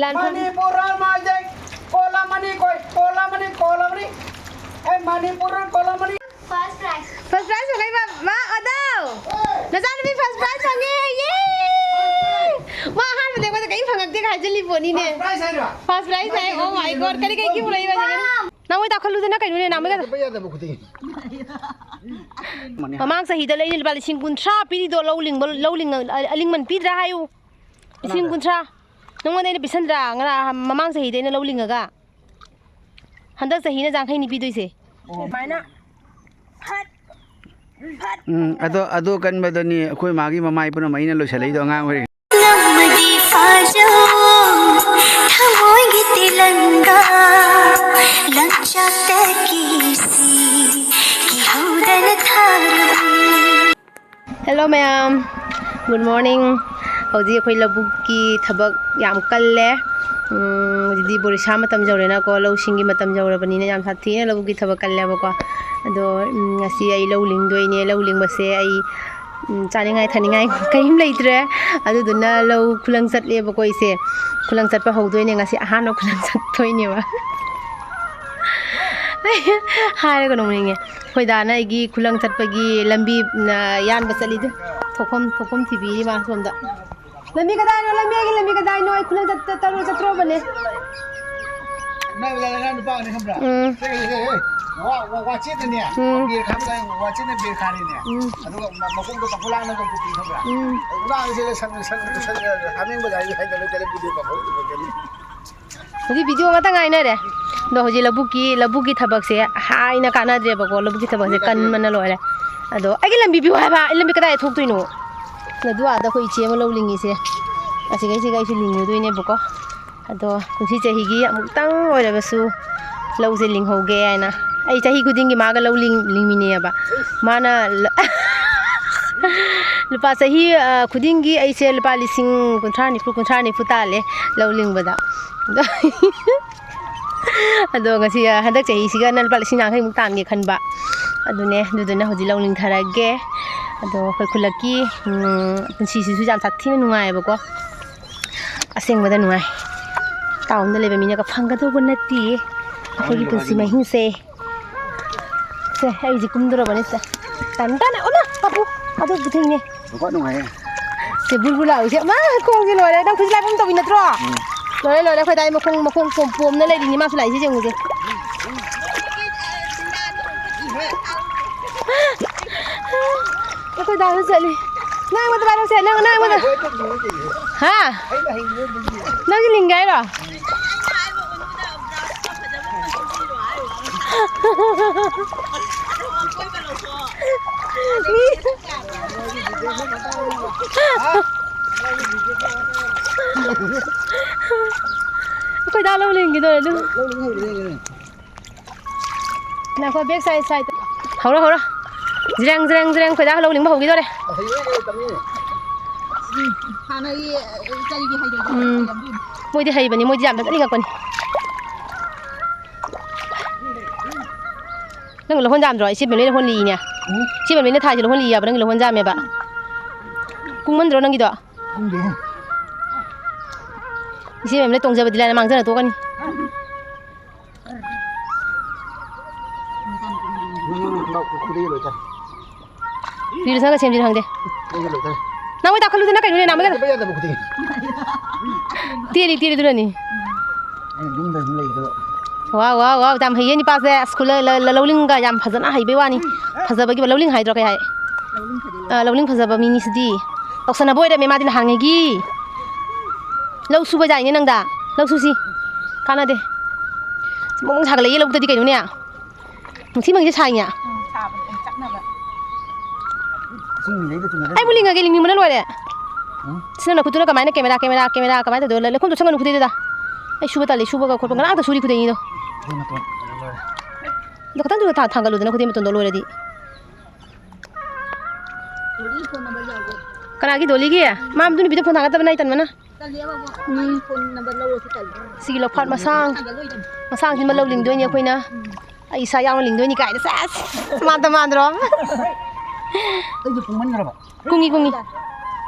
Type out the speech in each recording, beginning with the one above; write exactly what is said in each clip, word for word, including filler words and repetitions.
ꯂꯥꯟ ꯐꯝ- Manipur role ꯃꯥꯏꯖꯦ column ꯑꯅꯤ ꯀꯣꯏ, ꯀꯣꯂꯝ ꯑꯅꯤ, ꯀꯣꯂꯝ ꯑꯅꯤ꯫ ꯑꯩ ꯃꯅꯤꯄꯨꯔ ꯔꯣꯜ ꯀꯣꯂꯝ ꯑꯅꯤ꯫ First prize꯫ First prize ꯐꯪꯉꯛꯏꯕ, ꯃꯥ, ꯑꯗꯣ! ꯅꯆꯥꯅꯨꯄꯤ first prize ꯐꯪꯉꯦ! ꯌꯦ! ꯃꯥ ꯑꯍꯥꯟꯕꯗ ꯑꯩꯉꯣꯟꯗ ꯀꯔꯤꯝ ꯐꯪꯉꯛꯇꯦꯒ ꯍꯥꯏꯖꯜꯂꯤ ꯄꯣꯠꯅꯤꯅꯦ꯫ First prize ꯍꯥꯏꯔꯣ? First prize high, oh my God, ꯀꯔꯤ, ꯀꯩ gift ꯄꯨꯔꯛꯏꯕ ꯍꯧꯖꯤꯛ? ꯅꯪ ꯃꯣꯏ ꯇꯥꯈꯠꯂꯨꯗꯅ ꯀꯩꯅꯣꯅꯦ, ꯅꯍꯥꯟꯃꯨꯛ ꯌꯥꯗꯕ ꯈꯨꯗꯤꯡ꯫ ꯃꯃꯥꯡ ꯆꯍꯤꯗ ꯂꯩꯅꯤ ꯂꯨꯄꯥ ꯂꯤꯁꯤꯡ ꯀꯨꯟꯊ꯭ꯔꯥ ꯄꯤꯔꯤꯗꯣ ꯂꯧ ꯂꯤꯡꯕ, ꯂꯧ ꯂꯤꯡ-, ꯑꯂꯤꯡꯃꯟ ꯄꯤꯗ꯭ꯔꯥ ꯍꯥꯏꯌꯨ꯫ ꯂꯤꯁꯤꯡ ꯀꯨꯟꯊ꯭ꯔꯥ꯫ ꯅꯉꯣꯟꯗ ꯑꯩꯅ ꯄꯤꯁꯟꯗ꯭ꯔꯥ? ꯉꯔꯥꯡ, ꯃꯃꯥꯡ ꯆꯍꯤꯗ ꯑꯩꯅ ꯂꯧ ꯂꯤꯡꯉꯒ꯫ ꯍꯟꯗꯛ ꯆꯍꯤꯅ ꯌꯥꯡꯈꯩꯅꯤ ꯄꯤꯗꯣꯏꯁꯦ꯫ ꯑꯣ꯫ ꯁꯨꯃꯥꯏꯅ ꯐꯠ, ꯐꯠ꯫ ꯎꯝ, ꯑꯗꯣ, ꯑꯗꯣ ꯀꯟꯕꯗꯅꯤ ꯑꯩꯈꯣꯏ ꯃꯥꯒꯤ ꯃꯃꯥꯏ ꯄꯨꯝꯅꯃꯛ ꯑꯩꯅ ꯂꯣꯏꯁꯤꯜꯂꯛꯏꯗꯣ ꯑꯉꯥꯡ ꯑꯣꯏꯔꯤꯉꯩ꯫ ꯅꯝꯃꯗꯤ ꯐꯥꯖꯧ, ꯊꯃꯣꯏꯒꯤ ꯇꯤꯂꯪꯒꯥ, ꯂꯝꯆꯠꯇꯒꯤ ꯁꯤ, ꯀꯤꯍꯧꯗꯅ ꯊꯥꯔꯕꯤ꯫ Hello ꯃꯌꯥꯝ, good morning꯫ ꯍꯧꯖꯤꯛ ꯑꯩꯈꯣꯏ ꯂꯧꯕꯨꯛꯀꯤ ꯊꯕꯛ ꯌꯥꯝ ꯀꯜꯂꯦ꯫ ꯎꯝ, ꯍꯧꯖꯤꯛꯇꯤ ꯕꯣꯔꯤꯁꯥ ꯃꯇꯝ ꯌꯧꯔꯦꯅꯀꯣ, ꯂꯧꯁꯤꯡꯒꯤ ꯃꯇꯝ ꯌꯧꯔꯕꯅꯤꯅ ꯌꯥꯝ ꯁꯥꯊꯤꯅ ꯂꯧꯕꯨꯛꯀꯤ ꯊꯕꯛ ꯀꯜꯂꯦꯕꯀꯣ꯫ ꯑꯗꯣ, ꯎꯝ, ꯉꯁꯤ ꯑꯩ ꯂꯧ ꯂꯤꯡꯗꯣꯏꯅꯦ꯫ ꯂꯧ ꯂꯤꯡꯕꯁꯦ ꯑꯩ, ꯎꯝ, ꯆꯥꯅꯤꯡꯉꯥꯏ ꯊꯛꯅꯤꯡꯉꯥꯏ ꯀꯔꯤꯝ ꯂꯩꯇ꯭ꯔꯦ꯫ ꯑꯗꯨꯗꯨꯅ ꯂꯧ ꯈꯨꯂꯪ ꯆꯠꯂꯦꯕꯀꯣ ꯑꯩꯁꯦ꯫ ꯈꯨꯂꯪ ꯆꯠꯄ ꯍꯧꯗꯣꯏꯅꯦ ꯉꯁꯤ, ꯑꯍꯥꯟꯕ ꯈꯨꯂꯪ ꯆꯠꯇꯣꯏꯅꯦꯕ꯫ ꯍꯥꯏꯔꯒ ꯅꯣꯡꯅꯤꯡꯉꯦ꯫ ꯑꯩꯈꯣꯏ ꯗꯥꯅ ꯑꯩꯒꯤ ꯈꯨꯂꯪ ꯆꯠꯄꯒꯤ ꯂꯝꯕꯤ, ꯅ, ꯌꯥꯟꯕ ꯆꯠꯂꯤꯗꯨ꯫ ꯊꯣꯛꯐꯝ, ꯊꯣꯛꯐꯝ ꯊꯤꯕꯤꯔꯤ ꯃꯥ ꯁꯣꯝꯗ꯫ "ꯂꯝꯕꯤ ꯀꯗꯥꯏꯅꯣ? ꯂꯝꯕꯤ, ꯑꯩꯒꯤ ꯂꯝꯕꯤ ꯀꯗꯥꯏꯅꯣ? ꯑꯩ ꯈꯨꯂꯪ ꯆꯠ-, ꯆꯠꯇ꯭ꯔꯣ-, ꯆꯠꯇ꯭ꯔꯣꯕꯅꯦ?" ꯅꯪ ꯂꯩꯔꯒ ꯅꯨꯄꯥ ꯑꯅꯤ ꯈꯪꯕ꯭ꯔꯥ? ꯎꯝ꯫ ꯁꯦ, ꯁꯦ, ꯁꯦ, ꯁꯦ꯫ ꯋꯥ-, ꯋꯥ-, ꯋꯥꯆꯦꯠꯅꯅꯦ, ꯎꯝ꯫ ꯕꯦꯔ ꯈꯥꯕ ꯂꯥꯛꯑꯦ, ꯋꯥꯆꯦꯠꯅ ꯕꯦꯔ ꯈꯥꯔꯦꯅꯦ꯫ ꯎꯝ꯫ ꯑꯗꯨꯒ ꯃ-, ꯃꯈꯣꯡꯗꯣ ꯇꯐꯨꯂꯥꯡꯅ ꯇꯧꯕꯗꯤ ꯈꯪꯕ꯭ꯔꯥ? ꯎꯝ꯫ ꯎꯂꯥꯡꯁꯤꯗ ꯁꯪ-, ꯁꯪ-, ꯁꯪ-, ꯍꯥꯃꯦꯡ ꯕꯖꯥꯔꯒꯤ ꯍꯥꯏꯗꯕ ꯂꯩꯇꯔꯦ, ꯚꯤꯗꯤꯑꯣ ꯀꯥꯞꯍꯧꯔꯤꯕ ꯀꯔꯤ? ꯍꯧꯖꯤꯛ ꯚꯤꯗꯤꯑꯣ ꯉꯥꯛꯇ ꯉꯥꯏꯅꯔꯦ꯫ ꯑꯗꯣ ꯍꯧꯖꯤꯛ ꯂꯧꯕꯨꯛꯀꯤ, ꯂꯧꯕꯨꯛꯀꯤ ꯊꯕꯛꯁꯦ ꯍꯥꯏꯅ ꯀꯥꯟꯅꯗ꯭ꯔꯦꯕꯀꯣ, ꯂꯧꯕꯨꯛꯀꯤ ꯊꯕꯛꯁꯦ ꯀꯟꯕꯅ ꯂꯣꯏꯔꯦ꯫ ꯑꯗꯣ ꯑꯩꯒꯤ ꯂꯝꯕꯤ ꯄꯤꯌꯨ ꯍꯥꯏꯕ, ꯑꯩ ꯂꯝꯕꯤ ꯀꯗꯥꯏꯗ ꯊꯣꯛꯇꯣꯏꯅꯣ? ꯑꯗꯨ ꯑꯥꯗ ꯑꯩꯈꯣꯏ ꯏꯆꯦ ꯑꯃ ꯂꯧ ꯂꯤꯡꯉꯤꯁꯦ, ꯑꯁꯤꯒꯩꯁꯤꯒ ꯑꯩꯁꯨ ꯂꯤꯡꯉꯨꯗꯣꯏꯅꯦꯕꯀꯣ꯫ ꯑꯗꯣ ꯀꯨꯝꯁꯤ ꯆꯍꯤꯒꯤ ꯑꯃꯨꯛꯇꯪ ꯑꯣꯏꯔꯕꯁꯨ ꯂꯧꯁꯦ ꯂꯤꯡꯍꯧꯒꯦ ꯍꯥꯏꯅ꯫ ꯑꯩ ꯆꯍꯤ ꯈꯨꯗꯤꯡꯒꯤ ꯃꯥꯒ ꯂꯧ ꯂꯤꯡ-, ꯂꯤꯡꯃꯤꯟꯅꯩꯌꯦꯕ꯫ ꯃꯥꯅ ꯂ-, ꯂꯨꯄꯥ ꯆꯍꯤ, ꯑ, ꯈꯨꯗꯤꯡꯒꯤ ꯑꯩꯁꯦ ꯂꯨꯄꯥ ꯂꯤꯁꯤꯡ ꯀꯨꯟꯊ꯭ꯔꯥ, ꯅꯤꯐꯨ, ꯀꯨꯟꯊ꯭ꯔꯥ, ꯅꯤꯐꯨ ꯇꯥꯜꯂꯦ ꯂꯧ ꯂꯤꯡꯕꯗ꯫ ꯑꯗꯣ, ꯑꯗꯣ ꯉꯁꯤ, ꯑ, ꯍꯟꯗꯛ ꯆꯍꯤꯁꯤꯒꯅ ꯂꯨꯄꯥ ꯂꯤꯁꯤꯡ ꯌꯥꯡꯈꯩꯃꯨꯛ ꯇꯥꯟꯒꯦ ꯈꯟꯕ꯫ ꯑꯗꯨꯅꯦ, ꯑꯗꯨꯗꯨꯅ ꯍꯧꯖꯤꯛ ꯂꯧ ꯂꯤꯡꯊꯔꯒꯦ꯫ ꯑꯗꯣ ꯑꯩꯈꯣꯏ ꯈꯨꯜꯂꯛꯀꯤ, ꯎꯝ, ꯄꯨꯟꯁꯤꯁꯤꯁꯨ ꯌꯥꯝ ꯁꯥꯊꯤꯅ ꯅꯨꯡꯉꯥꯏꯌꯦꯕꯀꯣ꯫ ꯑꯁꯦꯡꯕꯗ ꯅꯨꯡꯉꯥꯏ꯫ ꯇꯥꯎꯟꯗ ꯂꯩꯕ ꯃꯤꯅꯒ ꯐꯪꯒꯗꯧꯕ ꯅꯠꯇꯦ ꯑꯩꯈꯣꯏꯒꯤ ꯄꯨꯟꯁꯤ ꯃꯍꯤꯡꯁꯦ꯫ ꯁꯦ, ꯑꯩꯁꯦ ꯀꯨꯝꯗꯣꯔꯕꯅꯤ꯫ ꯁꯦ, ꯇꯟ ꯇꯟ꯫ ꯑꯣꯃꯥ, ꯄꯥꯄꯨ, ꯑꯗꯨ ꯊꯦꯡꯉꯦ꯫ ꯅꯨꯄꯥ ꯅꯨꯡꯉꯥꯏꯌꯦ꯫ ꯁꯦ, ꯕꯨꯜꯕꯨꯜ ꯂꯥꯎꯔꯤꯁꯦ꯫ ꯃꯥ, ꯈꯣꯡꯁꯦ ꯂꯣꯏꯔꯦ꯫ ꯅꯪ ꯈꯨꯠꯁꯦ ꯂꯥꯏꯕꯨꯡ ꯇꯧꯕꯤ ꯅꯠꯇ꯭ꯔꯣ? ꯎꯝ꯫ ꯂꯣꯏꯔꯦ, ꯂꯣꯏꯔꯦ꯫ ꯑꯩꯈꯣꯏ ꯗꯥꯏ ꯃꯈꯣꯡ, ꯃꯈꯣꯡ ꯄꯣꯝ-, ꯄꯣꯝꯅ ꯂꯩꯔꯤꯅꯤ꯫ ꯃꯥꯁꯨ ꯂꯥꯛꯏꯁꯦ ꯌꯦꯡꯉꯨꯁꯦ꯫ ꯑꯩꯈꯣꯏ ꯗꯥꯁꯨ ꯆꯠꯂꯤ꯫ ꯅꯪ ꯑꯩꯉꯣꯟꯗ ꯄꯥꯏꯔꯛꯁꯦ꯫ ꯅꯪ, ꯅꯪ ꯑꯩꯉꯣꯟꯗ꯫ ꯍꯥ? ꯅꯪꯁꯨ ꯂꯤꯡꯒꯦ ꯍꯥꯏꯔꯣ? ꯃꯤ ꯑꯩꯈꯣꯏ ꯗꯥ ꯂꯧ ꯂꯤꯡꯈꯤꯗꯣꯔꯦ ꯑꯗꯨ꯫ ꯉꯥꯏꯈꯣ, back side, side꯫ ꯍꯧꯔꯣ, ꯍꯧꯔꯣ꯫ ꯖꯤꯔꯦꯡ, ꯖꯤꯔꯦꯡ, ꯖꯤꯔꯦꯡ, ꯑꯩꯈꯣꯏ ꯗꯥ ꯂꯧ ꯂꯤꯡꯕ ꯍꯧꯈꯤꯗꯣꯔꯦ꯫ ꯍꯩꯔꯣꯏ, ꯍꯩꯔꯣꯏ, ꯇꯝꯃꯤꯅꯦ꯫ ꯎꯝ꯫ ꯃꯣꯏꯗꯤ ꯍꯩꯕꯅꯤ, ꯃꯣꯏꯗꯤ ꯌꯥꯝ ꯐꯖꯅ ꯂꯤꯡꯉꯛꯄꯅꯤ꯫ ꯅꯪ ꯂꯧꯍꯣꯟ ꯌꯥꯝꯗ꯭ꯔꯣ? ꯏꯆꯦ ꯕꯦꯝꯂꯩ ꯂꯧꯍꯣꯟ ꯂꯤꯛꯏꯅꯦ꯫ ꯎꯝ꯫ ꯏꯆꯦ ꯕꯦꯝꯂꯩꯅ ꯊꯥꯏꯁꯦ ꯂꯧꯍꯣꯟ ꯂꯤꯛꯏ ꯍꯥꯏꯕ, ꯅꯪꯒꯤ ꯂꯧꯍꯣꯟ ꯌꯥꯝꯃꯦꯕ꯫ ꯀꯨꯡꯃꯟꯗ꯭ꯔꯣ ꯅꯪꯒꯤꯗꯣ? ꯈꯪꯗꯦꯍꯦ꯫ ꯏꯆꯦ ꯕꯦꯝꯂꯩ ꯇꯣꯡꯖꯕꯗꯤ ꯂꯥꯏꯅ ꯃꯥꯡꯖꯅ ꯇꯣꯛꯀꯅꯤ꯫ ꯅꯪ ꯂꯧ ꯈꯨꯗꯤꯡꯒꯤ ꯂꯣꯏ ꯆꯥꯏ꯫ Reels ꯅꯒ ꯁꯦꯝꯁꯤꯔ ꯈꯪꯗꯦ꯫ ꯅꯪ ꯍꯣꯏ ꯇꯥꯈꯠꯂꯨꯗꯅ ꯀꯩꯅꯣꯅꯦ, ꯅꯥꯃꯩ ꯀꯟꯅ ꯆꯠꯄ ꯌꯥꯗꯕ ꯈꯨꯗꯤꯡꯒꯤ꯫ ꯇꯦꯜꯂꯤ, ꯇꯦꯜꯂꯤ ꯑꯗꯨꯅꯅꯤ꯫ ꯑꯩꯅ ꯌꯨꯝꯗ ꯑꯗꯨꯝ ꯂꯩꯕꯗꯣ꯫ ꯋꯥꯎ, ꯋꯥꯎ, ꯋꯥꯎ, ꯌꯥꯝ ꯍꯩꯌꯦ ꯅꯤꯄꯥꯁꯦ꯫ ꯁ꯭ꯀꯨꯜ ꯂ-, ꯂ-, ꯂ-, ꯂꯧꯂꯤꯡꯒ ꯌꯥꯝ ꯐꯖꯅ ꯍꯩꯕꯩ ꯋꯥꯅꯤ꯫ ꯐꯖꯕꯒꯤ ꯂꯧꯂꯤꯡ ꯍꯥꯏꯗ꯭ꯔꯣ ꯀꯩ ꯍꯥꯏ? ꯑꯥ, ꯂꯧꯂꯤꯡ ꯐꯖꯕ ꯃꯤꯅꯤꯁꯤꯗꯤ꯫ ꯇꯧꯁꯟꯅꯕ ꯑꯣꯏꯔꯝꯃꯦ ꯃꯥꯗꯤ ꯅꯍꯥꯟꯉꯩꯒꯤ꯫ ꯂꯧ ꯁꯨꯕ ꯌꯥꯏꯅꯦ ꯅꯪꯗ꯫ ꯂꯧ ꯁꯨꯁꯤ꯫ ꯀꯥꯟꯅꯗꯦ꯫ ꯃꯑꯣꯡ ꯁꯥꯒꯠꯂꯛꯏꯌꯦ ꯂꯧꯕꯨꯛꯇꯗꯤ ꯀꯩꯅꯣꯅꯦ꯫ ꯅꯨꯡꯊꯤ ꯃꯪꯁꯦ ꯁꯥꯏꯅꯦ꯫ ꯎꯝ, ꯁꯥꯕꯅꯤ, ꯑꯣꯝꯆꯥꯛꯅꯕ꯫ ꯏꯁꯤꯡ ꯂꯩꯕ ꯆꯨꯝꯅꯗ ꯑꯩꯕꯨ ꯂꯤꯡꯉꯒꯦ, ꯂꯤꯡꯅꯤꯡꯕꯅ ꯂꯣꯏꯔꯦ꯫ ꯎꯝ? ꯁꯤ ꯅꯪ ꯅꯈꯨꯠꯇꯨꯅ ꯀꯃꯥꯏꯅ camera, camera, camera ꯀꯃꯥꯏꯅ ꯇꯧꯗꯣꯏꯅꯣ? ꯂꯩꯈꯣꯝꯗꯣ ꯆꯪꯒꯅꯨ ꯈꯨꯗꯩꯗꯨꯗ꯫ ꯑꯩ ꯁꯨꯕ ꯇꯜꯂꯤ, ꯁꯨꯕꯒ ꯈꯣꯠꯄ ꯉꯔꯥꯡꯇ ꯁꯨꯔꯤ ꯈꯨꯗꯩꯅꯤꯗꯣ꯫ ꯈꯨꯗꯩ ꯃꯇꯣꯟ ꯂꯣꯏꯔꯦ꯫ ꯑꯗꯣ ꯈꯤꯇꯪꯗꯨꯗ ꯊꯥ-, ꯊꯥꯡꯒꯠꯂꯨꯗꯅ ꯈꯨꯗꯩ ꯃꯇꯣꯟꯗꯣ ꯂꯣꯏꯔꯗꯤ꯫ ꯀꯅꯥꯒꯤ ꯗꯣꯂꯤꯒꯤ? ꯃꯥ ꯃꯗꯨ ꯅꯨꯄꯤꯗꯣ ꯐꯣꯟ ꯊꯥꯡꯒꯠꯇꯕꯅ ꯑꯩ ꯇꯟꯕꯅ꯫ ꯎꯝ꯫ ꯁꯤꯒꯤ ꯂꯧꯐꯥꯠ ꯃꯁꯥꯡ, ꯃꯁꯥꯡꯁꯤꯃ ꯂꯧ ꯂꯤꯡꯗꯣꯏꯅꯤ ꯑꯩꯈꯣꯏꯅ꯫ ꯑꯩ ꯏꯁꯥ ꯌꯥꯎꯅ ꯂꯤꯡꯗꯣꯏꯅꯤ ꯀꯥꯏꯅ꯫ ꯁꯦꯁ! ꯃꯥꯟꯗ ꯃꯥꯟꯗ꯭ꯔꯣ? ꯑꯩꯁꯨ ꯀꯨꯡꯃꯟꯈ꯭ꯔꯕ? ꯀꯨꯡꯉꯤ, ꯀꯨꯡꯉꯤ꯫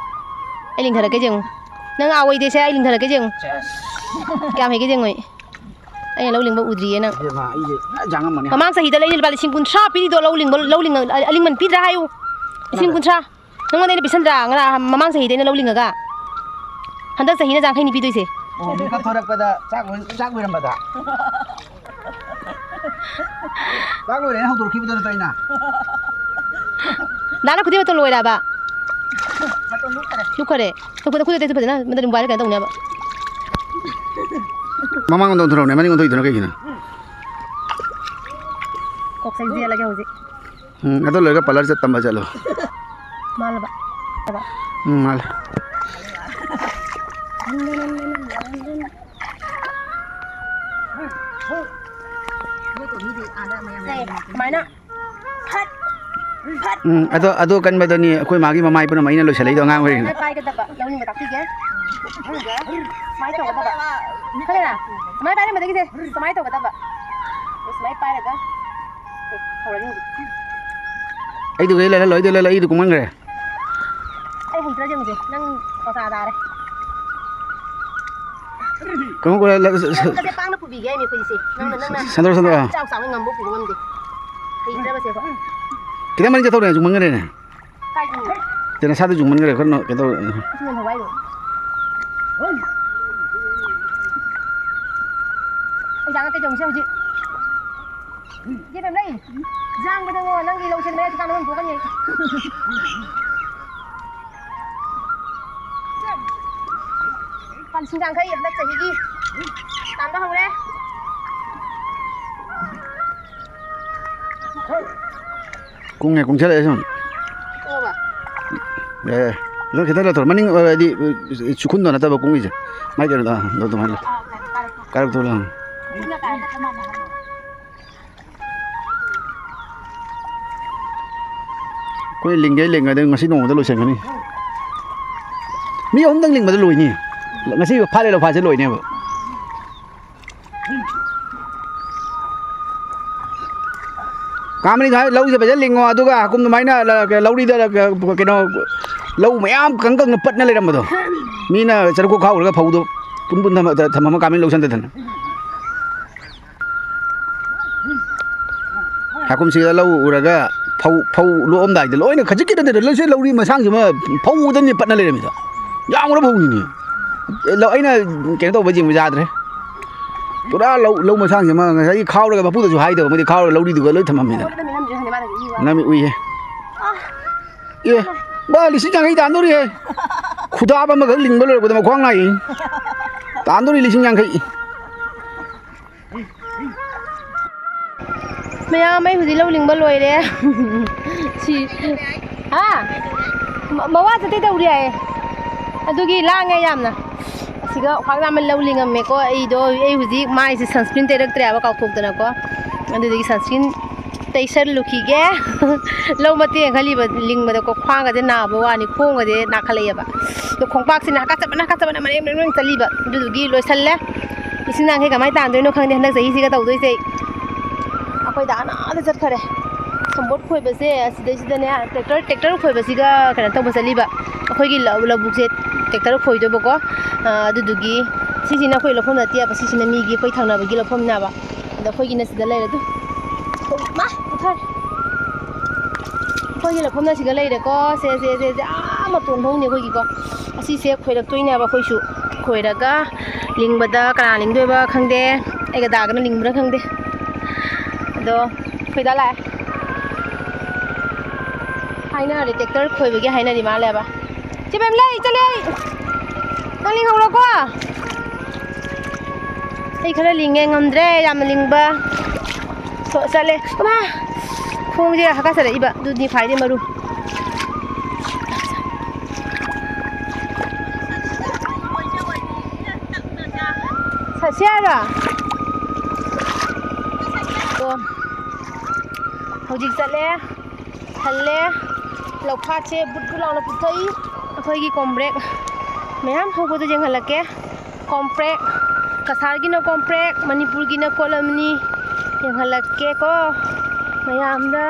ꯑꯩ ꯂꯤꯡꯊꯔꯛꯀꯦ ꯌꯦꯡꯉꯨ꯫ ꯅꯪ ꯑꯥ ꯑꯣꯏꯗꯦꯁꯦ, ꯑꯩ ꯂꯤꯡꯊꯔꯛꯀꯦ ꯌꯦꯡꯉꯨ꯫ ꯁꯦꯁ! ꯀꯌꯥꯝ ꯍꯩꯒꯦ ꯌꯦꯡꯉꯣ꯫ ꯑꯩꯅ ꯂꯧ ꯂꯤꯡꯕ ꯎꯗ꯭ꯔꯤꯌꯦ ꯅꯪ꯫ ꯏꯕꯦꯝꯃ, ꯑꯩꯁꯦ ꯄꯨꯔꯥ ꯖꯥꯡꯉꯝꯃꯅꯤ꯫ ꯃꯃꯥꯡ ꯆꯍꯤꯗ ꯂꯩꯅ ꯂꯨꯄꯥ ꯂꯤꯁꯤꯡ ꯀꯨꯟꯊ꯭ꯔꯥ ꯄꯤꯔꯤꯗꯣ ꯂꯧ ꯂꯤꯡꯕ, ꯂꯧ ꯂꯤꯡ-, ꯑꯂꯤꯡꯃꯟ ꯄꯤꯗ꯭ꯔꯥ ꯍꯥꯏꯌꯨ꯫ ꯂꯤꯁꯤꯡ ꯀꯨꯟꯊ꯭ꯔꯥ꯫ ꯅꯪꯉꯣꯟꯗ ꯑꯩꯅ ꯄꯤꯁꯟꯗ꯭ꯔꯥ ꯉꯔꯥꯡ, ꯃꯃꯥꯡ ꯆꯍꯤꯗ ꯑꯩꯅ ꯂꯧ ꯂꯤꯡꯉꯒ? ꯍꯟꯗꯛ ꯆꯍꯤꯅ ꯌꯥꯡꯈꯩꯅꯤ ꯄꯤꯗꯣꯏꯁꯦ꯫ ꯑꯣ, ꯃꯤꯀꯞ ꯊꯣꯔꯛꯄꯗ ꯆꯥꯛ ꯂꯣꯏ-, ꯆꯥꯛ ꯂꯣꯏꯔꯝꯕꯗ꯫ ꯆꯥꯛ ꯂꯣꯏꯔꯦꯅ ꯍꯧꯗꯣꯔꯛꯈꯤꯕꯗꯣ ꯅꯠꯇ꯭ꯔꯣ ꯑꯩꯅ? ꯗꯥꯅ ꯈꯨꯗꯤ ꯃꯇꯣꯟ ꯂꯣꯏꯔꯕ? ꯃꯇꯣꯟ ꯂꯨꯞꯈꯔꯦ꯫ ꯂꯨꯞꯈꯔꯦ? ꯂꯨꯞꯈꯔꯦ, ꯇꯩꯊꯣꯛ ꯐꯖꯅ, ꯃꯗꯨ ꯃꯣꯕꯥꯏꯜ ꯀꯩꯅꯣ ꯇꯧꯅꯦꯕ꯫ ꯃꯃꯥꯡ ꯑꯣꯟꯊꯣꯔꯛꯎꯅꯦ, ꯃꯅꯤꯡ ꯑꯣꯟꯊꯣꯛꯏꯗꯨꯅ ꯀꯩꯒꯤꯅꯣ? ꯀꯣꯛ ꯆꯩꯖꯦꯜꯂꯒꯦ ꯍꯧꯖꯤꯛ꯫ ꯎꯝ, ꯑꯗꯨ ꯂꯣꯏꯔꯒ ꯄꯥꯔꯂꯔ ꯆꯠ ꯇꯝꯕ ꯆꯠꯂꯣ꯫ ꯃꯥꯜꯂꯕ? ꯎꯝ, ꯃꯥꯜꯂꯦ꯫ ꯁꯦ, ꯁꯨꯃꯥꯏꯅ ꯐꯠ, ꯐꯠ꯫ ꯎꯝ, ꯑꯗꯣ, ꯑꯗꯣ ꯀꯟꯕꯗꯨꯅꯤ ꯑꯩꯈꯣꯏ ꯃꯥꯒꯤ ꯃꯃꯥꯏ ꯄꯨꯝꯅꯃꯛ ꯑꯩꯅ ꯂꯣꯏꯁꯤꯜꯂꯛꯏꯗꯣ ꯑꯉꯥꯡ ꯑꯣꯏꯔꯤꯉꯩꯗ꯫ ꯁꯨꯃꯥꯏꯅ ꯄꯥꯏꯒꯗꯕ, ꯂꯧꯅꯤꯡꯕ ꯇꯥꯛꯄꯤꯒꯦ꯫ ꯑꯗꯨꯒ ꯁꯨꯃꯥꯏꯅ ꯇꯧꯒꯗꯕ꯫ ꯈꯪꯉꯦꯅ? ꯁꯨꯃꯥꯏꯅ ꯄꯥꯏꯔꯝꯕꯗꯒꯤꯁꯦ ꯁꯨꯃꯥꯏꯅ ꯇꯧꯒꯗꯕ꯫ ꯁꯨꯃꯥꯏꯅ ꯄꯥꯏꯔꯒ ꯍꯧꯔꯅꯤ ꯍꯧꯖꯤꯛ꯫ ꯑꯩꯗꯨ ꯂꯩꯍꯜꯂꯣ, ꯑꯩꯗꯨ ꯂꯩꯍꯜꯂꯣ, ꯑꯩꯗꯨ ꯀꯨꯝꯍꯟꯈ꯭ꯔꯦ꯫ ꯑꯩ ꯍꯩꯇ꯭ꯔꯗꯤ ꯌꯦꯡꯉꯨꯁꯦ, ꯅꯪ ꯄꯣꯁꯥ ꯇꯥꯔꯦ꯫ ꯀꯩꯅꯣ ꯀꯣ, ꯂ-, ꯁ-, ꯁ-, ꯅꯪ ꯈꯔ ꯄꯥꯡꯅ ꯄꯨꯕꯤꯒꯦ ꯍꯥꯏꯅꯤ ꯑꯩꯈꯣꯏꯁꯦ꯫ ꯅꯪꯅ, ꯅꯪꯅ ꯁꯟꯗꯣꯔ, ꯁꯟꯗꯣꯔ, ꯑꯥ꯫ ꯆꯥꯎ ꯆꯥꯎꯅ ꯉꯝꯕ ꯄꯨꯕ ꯉꯝꯗꯦ꯫ ꯍꯩꯇ꯭ꯔꯕꯁꯦ ꯑꯩꯈꯣꯏ꯫ ꯈꯤꯇꯪ ꯃꯅꯤꯡ ꯆꯠꯊꯣꯛꯔꯦ, ꯌꯨꯡꯃꯟꯈ꯭ꯔꯦꯅꯦ꯫ ꯀꯥꯏꯗꯅꯣ? ꯆꯦ, ꯅꯁꯥꯗꯨ ꯌꯨꯡꯃꯟꯈ꯭ꯔꯦ, ꯈꯔ ꯅ-, ꯀꯩꯅꯣ ꯇꯧꯔꯦ꯫ ꯑꯁꯤ ꯅꯪ ꯊꯧꯒꯥꯏꯔꯣ꯫ ꯑꯩ ꯆꯥ ꯅꯠꯇꯦ, ꯇꯧꯔꯤꯁꯦ ꯍꯧꯖꯤꯛ꯫ ꯏꯆꯦ ꯄꯦꯝꯂꯩ, ꯌꯥꯡꯕꯗꯉꯣ, ꯅꯪꯒꯤ ꯂꯧꯁꯦ ꯃꯌꯥꯏ ꯆꯤꯀꯥꯟ ꯑꯃ ꯊꯣꯛꯀꯅꯤ ꯑꯩ꯫ ꯂꯨꯄꯥ ꯂꯤꯁꯤꯡ ꯌꯥꯡꯈꯩ ꯍꯟꯗꯛ ꯆꯍꯤꯒꯤ ꯇꯥꯟꯕ ꯍꯧꯔꯦ꯫ ꯀꯨꯡꯉꯦ, ꯀꯨꯡꯊꯔꯛꯑꯦ ꯁꯨꯝ꯫ ꯇꯣꯛꯑꯕ? ꯌꯥꯏ, ꯌꯥꯏ꯫ ꯑꯗꯨ ꯈꯤꯇꯪ ꯂꯧꯊꯣꯔꯣ꯫ ꯃꯅꯤꯡ, ꯑ, ꯍꯥꯏꯗꯤ, ꯑ, ꯆꯨꯈꯨꯟꯗꯣ ꯅꯠꯇꯕ ꯀꯨꯡꯉꯤꯁꯦ꯫ ꯃꯥꯏ ꯀꯩꯅꯣꯗꯣ, ꯑ, ꯑꯗꯨ ꯑꯗꯨꯃꯥꯏꯅ ꯂꯧ꯫ ꯀꯥꯔꯛꯇꯣ ꯂꯧ꯫ ꯑꯩꯈꯣꯏ ꯂꯤꯡꯒꯦ ꯂꯤꯡꯉꯗꯤ ꯉꯁꯤ ꯅꯣꯡꯃꯗ ꯂꯣꯏꯁꯟꯒꯅꯤ꯫ ꯃꯤ ꯑꯍꯨꯝꯗꯪ ꯂꯤꯡꯕꯗ ꯂꯣꯏꯅꯤ꯫ ꯉꯁꯤ ꯐꯥꯠꯂꯦ ꯂꯧꯐꯥꯁꯦ ꯂꯣꯏꯅꯦꯕ꯫ ꯀꯥꯃꯅꯤ ꯉꯥꯏ ꯂꯧꯁꯦ ꯐꯖꯅ ꯂꯤꯡꯉꯣ, ꯑꯗꯨꯒ ꯍꯥꯀꯨꯝ ꯑꯗꯨꯃꯥꯏꯅ ꯂ-, ꯂꯧꯔꯤꯗ ꯂ-, ꯀꯩꯅꯣ, ꯂꯧ ꯃꯌꯥꯝ ꯀꯪ ꯀꯪꯅ ꯄꯠꯅ ꯂꯩꯔꯝꯕꯗꯣ, ꯃꯤꯅ ꯆꯔꯨꯛ ꯈꯥꯎꯔꯒ ꯐꯧꯗꯣ ꯄꯨꯟ ꯄꯨꯟ ꯊꯝꯃ-, ꯊꯝꯃꯝꯃ ꯀꯥꯃꯤꯟ ꯂꯧꯁꯟꯗꯗꯅ꯫ ꯍꯥꯀꯨꯝꯁꯤꯗ ꯂꯧ ꯎꯔꯒ ꯐꯧ, ꯐꯧ ꯂꯣꯛꯑꯝꯗꯥꯏꯗ ꯂꯣꯏꯅ ꯈꯖꯤꯛ ꯈꯤꯇꯪꯗ ꯂꯣꯏꯁꯤꯜ ꯂꯧꯔꯤ ꯃꯁꯥꯡꯁꯤꯃ ꯐꯧ ꯎꯗꯅꯤ ꯄꯠꯅ ꯂꯩꯔꯝꯃꯤꯗꯣ꯫ ꯌꯥꯝꯈ꯭ꯔ ꯐꯧꯅꯤꯅꯦ꯫ ꯑꯦ, ꯂꯧ, ꯑꯩꯅ ꯀꯩꯅꯣ ꯇꯧꯕ ꯌꯦꯡꯕ ꯌꯥꯗ꯭ꯔꯦ꯫ ꯄꯨꯔꯥ ꯂꯧ, ꯂꯧ ꯃꯁꯥꯡꯁꯤꯃ ꯉꯁꯥꯏꯒꯤ ꯈꯥꯎꯔꯒ ꯃꯄꯨꯗꯁꯨ ꯍꯥꯏꯗꯕ, ꯃꯣꯏꯗꯤ ꯈꯥꯎꯔꯒ ꯂꯧꯔꯤꯗꯨꯒ ꯂꯣꯏ ꯊꯝꯃꯝꯃꯤꯗꯅ꯫ ꯅꯃꯤꯠ ꯎꯏꯍꯦ꯫ ꯑꯦ, ꯕꯥ, ꯂꯤꯁꯤꯡ ꯌꯥꯡꯈꯩ ꯇꯥꯟꯗꯧꯔꯤꯍꯦ꯫ ꯈꯨꯗꯥꯞ ꯑꯃꯈꯛ ꯂꯤꯡꯕ ꯂꯣꯏꯔꯛꯄꯗ ꯃꯈ꯭ꯋꯥꯡ ꯅꯥꯏꯌꯦ꯫ ꯇꯥꯟꯗꯧꯔꯤ ꯂꯤꯁꯤꯡ ꯌꯥꯡꯈꯩ꯫ ꯃꯌꯥꯝ, ꯑꯩ ꯍꯧꯖꯤꯛ ꯂꯧ ꯂꯤꯡꯕ ꯂꯣꯏꯔꯦ꯫ ꯁꯤ, ꯍꯥ? ꯃ-, ꯃꯋꯥ ꯆꯠꯇꯦ ꯇꯧꯔꯤ ꯍꯥꯏꯌꯦ꯫ ꯑꯗꯨꯒꯤ ꯂꯥꯡꯉꯦ ꯌꯥꯝꯅ꯫ ꯑꯁꯤꯒ ꯈ꯭ꯋꯥꯡ ꯅꯥꯝꯃ ꯂꯧ ꯂꯤꯡꯉꯝꯃꯦꯀꯣ꯫ ꯑꯩꯗꯣ, ꯑꯩ ꯍꯧꯖꯤꯛ ꯃꯥꯏꯁꯦ sunscreen ꯇꯩꯔꯛꯇ꯭ꯔꯦ ꯍꯥꯏꯕ ꯀꯥꯎꯊꯣꯛꯇꯅꯀꯣ꯫ ꯑꯗꯨꯗꯒꯤ sunscreen ꯇꯩꯁꯜꯂꯨꯈꯤꯒꯦ꯫ ꯂꯧ ꯃꯇꯦꯛ ꯑꯃ ꯈꯜꯂꯤꯕ ꯂꯤꯡꯕꯗꯀꯣ ꯈ꯭ꯋꯥꯡꯒꯁꯦ ꯅꯥꯕ ꯋꯥꯅꯤ, ꯈꯣꯡꯒꯁꯦ ꯅꯥꯈꯠꯂꯛꯑꯦꯕ꯫ ꯑꯗꯣ ꯈꯣꯡꯄꯥꯛꯁꯤꯅ ꯍꯥꯀꯠꯆꯕꯅ, ꯍꯥꯀꯠꯆꯕꯅ ꯃꯔꯦꯡ ꯃꯔꯦꯡ ꯃꯔꯦꯡ ꯆꯠꯂꯤꯕ꯫ ꯑꯗꯨꯗꯨꯒꯤ ꯂꯣꯏꯁꯜꯂꯦ꯫ ꯂꯤꯁꯤꯡ ꯌꯥꯡꯈꯩ ꯀꯃꯥꯏꯅ ꯇꯥꯟꯗꯣꯏꯅꯣ ꯈꯪꯗꯦ ꯍꯟꯗꯛ ꯆꯍꯤꯁꯤꯒ ꯇꯧꯗꯣꯏꯁꯦ꯫ ꯑꯩꯈꯣꯏ ꯗꯥꯅ ꯑꯥꯗ ꯆꯠꯈꯔꯦ꯫ ꯁꯝꯄꯣꯠ ꯈꯣꯏꯕꯁꯦ ꯑꯁꯤꯗꯩꯁꯤꯗꯅꯦ, tractor, tractor ꯈꯣꯏꯕꯁꯤꯒ ꯀꯩꯅꯣ ꯇꯧꯕ ꯆꯠꯂꯤꯕ꯫ ꯑꯩꯈꯣꯏꯒꯤ ꯂꯧ-, ꯂꯧꯕꯨꯛꯁꯦ tractor ꯈꯣꯏꯗꯣꯏꯕꯀꯣ꯫ ꯑ, ꯑꯗꯨꯗꯨꯒꯤ ꯁꯤꯁꯤꯅ ꯑꯩꯈꯣꯏ ꯂꯧꯐꯝ ꯅꯠꯇꯦꯕ, ꯁꯤꯁꯤꯅ ꯃꯤꯒꯤ, ꯑꯩꯈꯣꯏ ꯊꯪꯅꯕꯒꯤ ꯂꯧꯐꯝꯅꯦꯕ꯫ ꯑꯗꯣ ꯑꯩꯈꯣꯏꯒꯤꯅ ꯁꯤꯗ ꯂꯩꯔꯦ ꯑꯗꯨ꯫ ꯃꯥ, ꯄꯨꯊꯔꯦ꯫ ꯑꯩꯈꯣꯏꯒꯤ ꯂꯧꯐꯝꯅ ꯁꯤꯒ ꯂꯩꯔꯦꯀꯣ꯫ ꯁꯦ, ꯁꯦ, ꯁꯦ, ꯁꯦ, ꯑꯥ ꯃꯇꯣꯟ ꯐꯧꯅꯤ ꯑꯩꯈꯣꯏꯒꯤꯀꯣ꯫ ꯑꯁꯤꯁꯦ ꯈꯣꯏꯔꯛꯇꯣꯏꯅꯦꯕ ꯑꯩꯈꯣꯏꯁꯨ꯫ ꯈꯣꯏꯔꯒ ꯂꯤꯡꯕꯗ ꯀꯅꯥ ꯂꯤꯡꯗꯣꯏꯕ ꯈꯪꯗꯦ꯫ ꯑꯩꯒ ꯗꯥꯒꯅ ꯂꯤꯡꯕ꯭ꯔꯥ ꯈꯪꯗꯦ꯫ ꯑꯗꯣ ꯑꯩꯈꯣꯏ ꯗꯥ ꯂꯥꯛꯑꯦ꯫ ꯍꯥꯏꯅꯔꯦ, tractor ꯈꯣꯏꯕꯒꯤ ꯍꯥꯏꯅꯔꯤ ꯃꯥꯜꯂꯦꯕ꯫ ꯆꯦ ꯕꯦꯝꯂꯩ, ꯆꯠꯂꯦ ꯑꯩ꯫ ꯅꯪ ꯂꯤꯡꯍꯧꯔꯣꯀꯣ꯫ ꯑꯩ ꯈꯔ ꯂꯤꯡꯉꯦ, ꯉꯝꯗ꯭ꯔꯦ ꯌꯥꯝꯅ ꯂꯤꯡꯕ꯫ ꯁꯣ-, ꯆꯠꯂꯦ꯫ ꯑꯃ! ꯈꯣꯡꯁꯦ ꯍꯥꯀꯠꯆꯔꯛꯏꯕ, ꯑꯗꯨꯗꯤ ꯈ꯭ꯋꯥꯏꯗꯩ ꯃꯔꯨ꯫ ꯆꯠꯁꯦ ꯍꯥꯏꯔꯣ? ꯑꯣ꯫ ꯍꯧꯖꯤꯛ ꯆꯠꯂꯦ꯫ ꯍꯜꯂꯦ꯫ ꯂꯧꯐꯥꯠꯁꯦ ꯕꯨꯠ ꯕꯨꯠ ꯂꯥꯎꯅ ꯄꯨꯊꯣꯛꯏ꯫ ꯑꯩꯈꯣꯏꯒꯤ ꯀꯣꯝꯄ꯭ꯔꯦꯛ ꯃꯌꯥꯝ ꯍꯧꯕꯗꯣ ꯌꯦꯡꯍꯜꯂꯛꯀꯦ꯫ ꯀꯣꯝꯄ꯭ꯔꯦꯛ, ꯀꯁꯥꯔꯒꯤꯅ ꯀꯣꯝꯄ꯭ꯔꯦꯛ, ꯃꯅꯤꯄꯨꯔꯒꯤꯅ ꯀꯣꯂꯝꯅꯤ꯫ ꯌꯦꯡꯍꯜꯂꯛꯀꯦꯀꯣ ꯃꯌꯥꯝꯗ꯫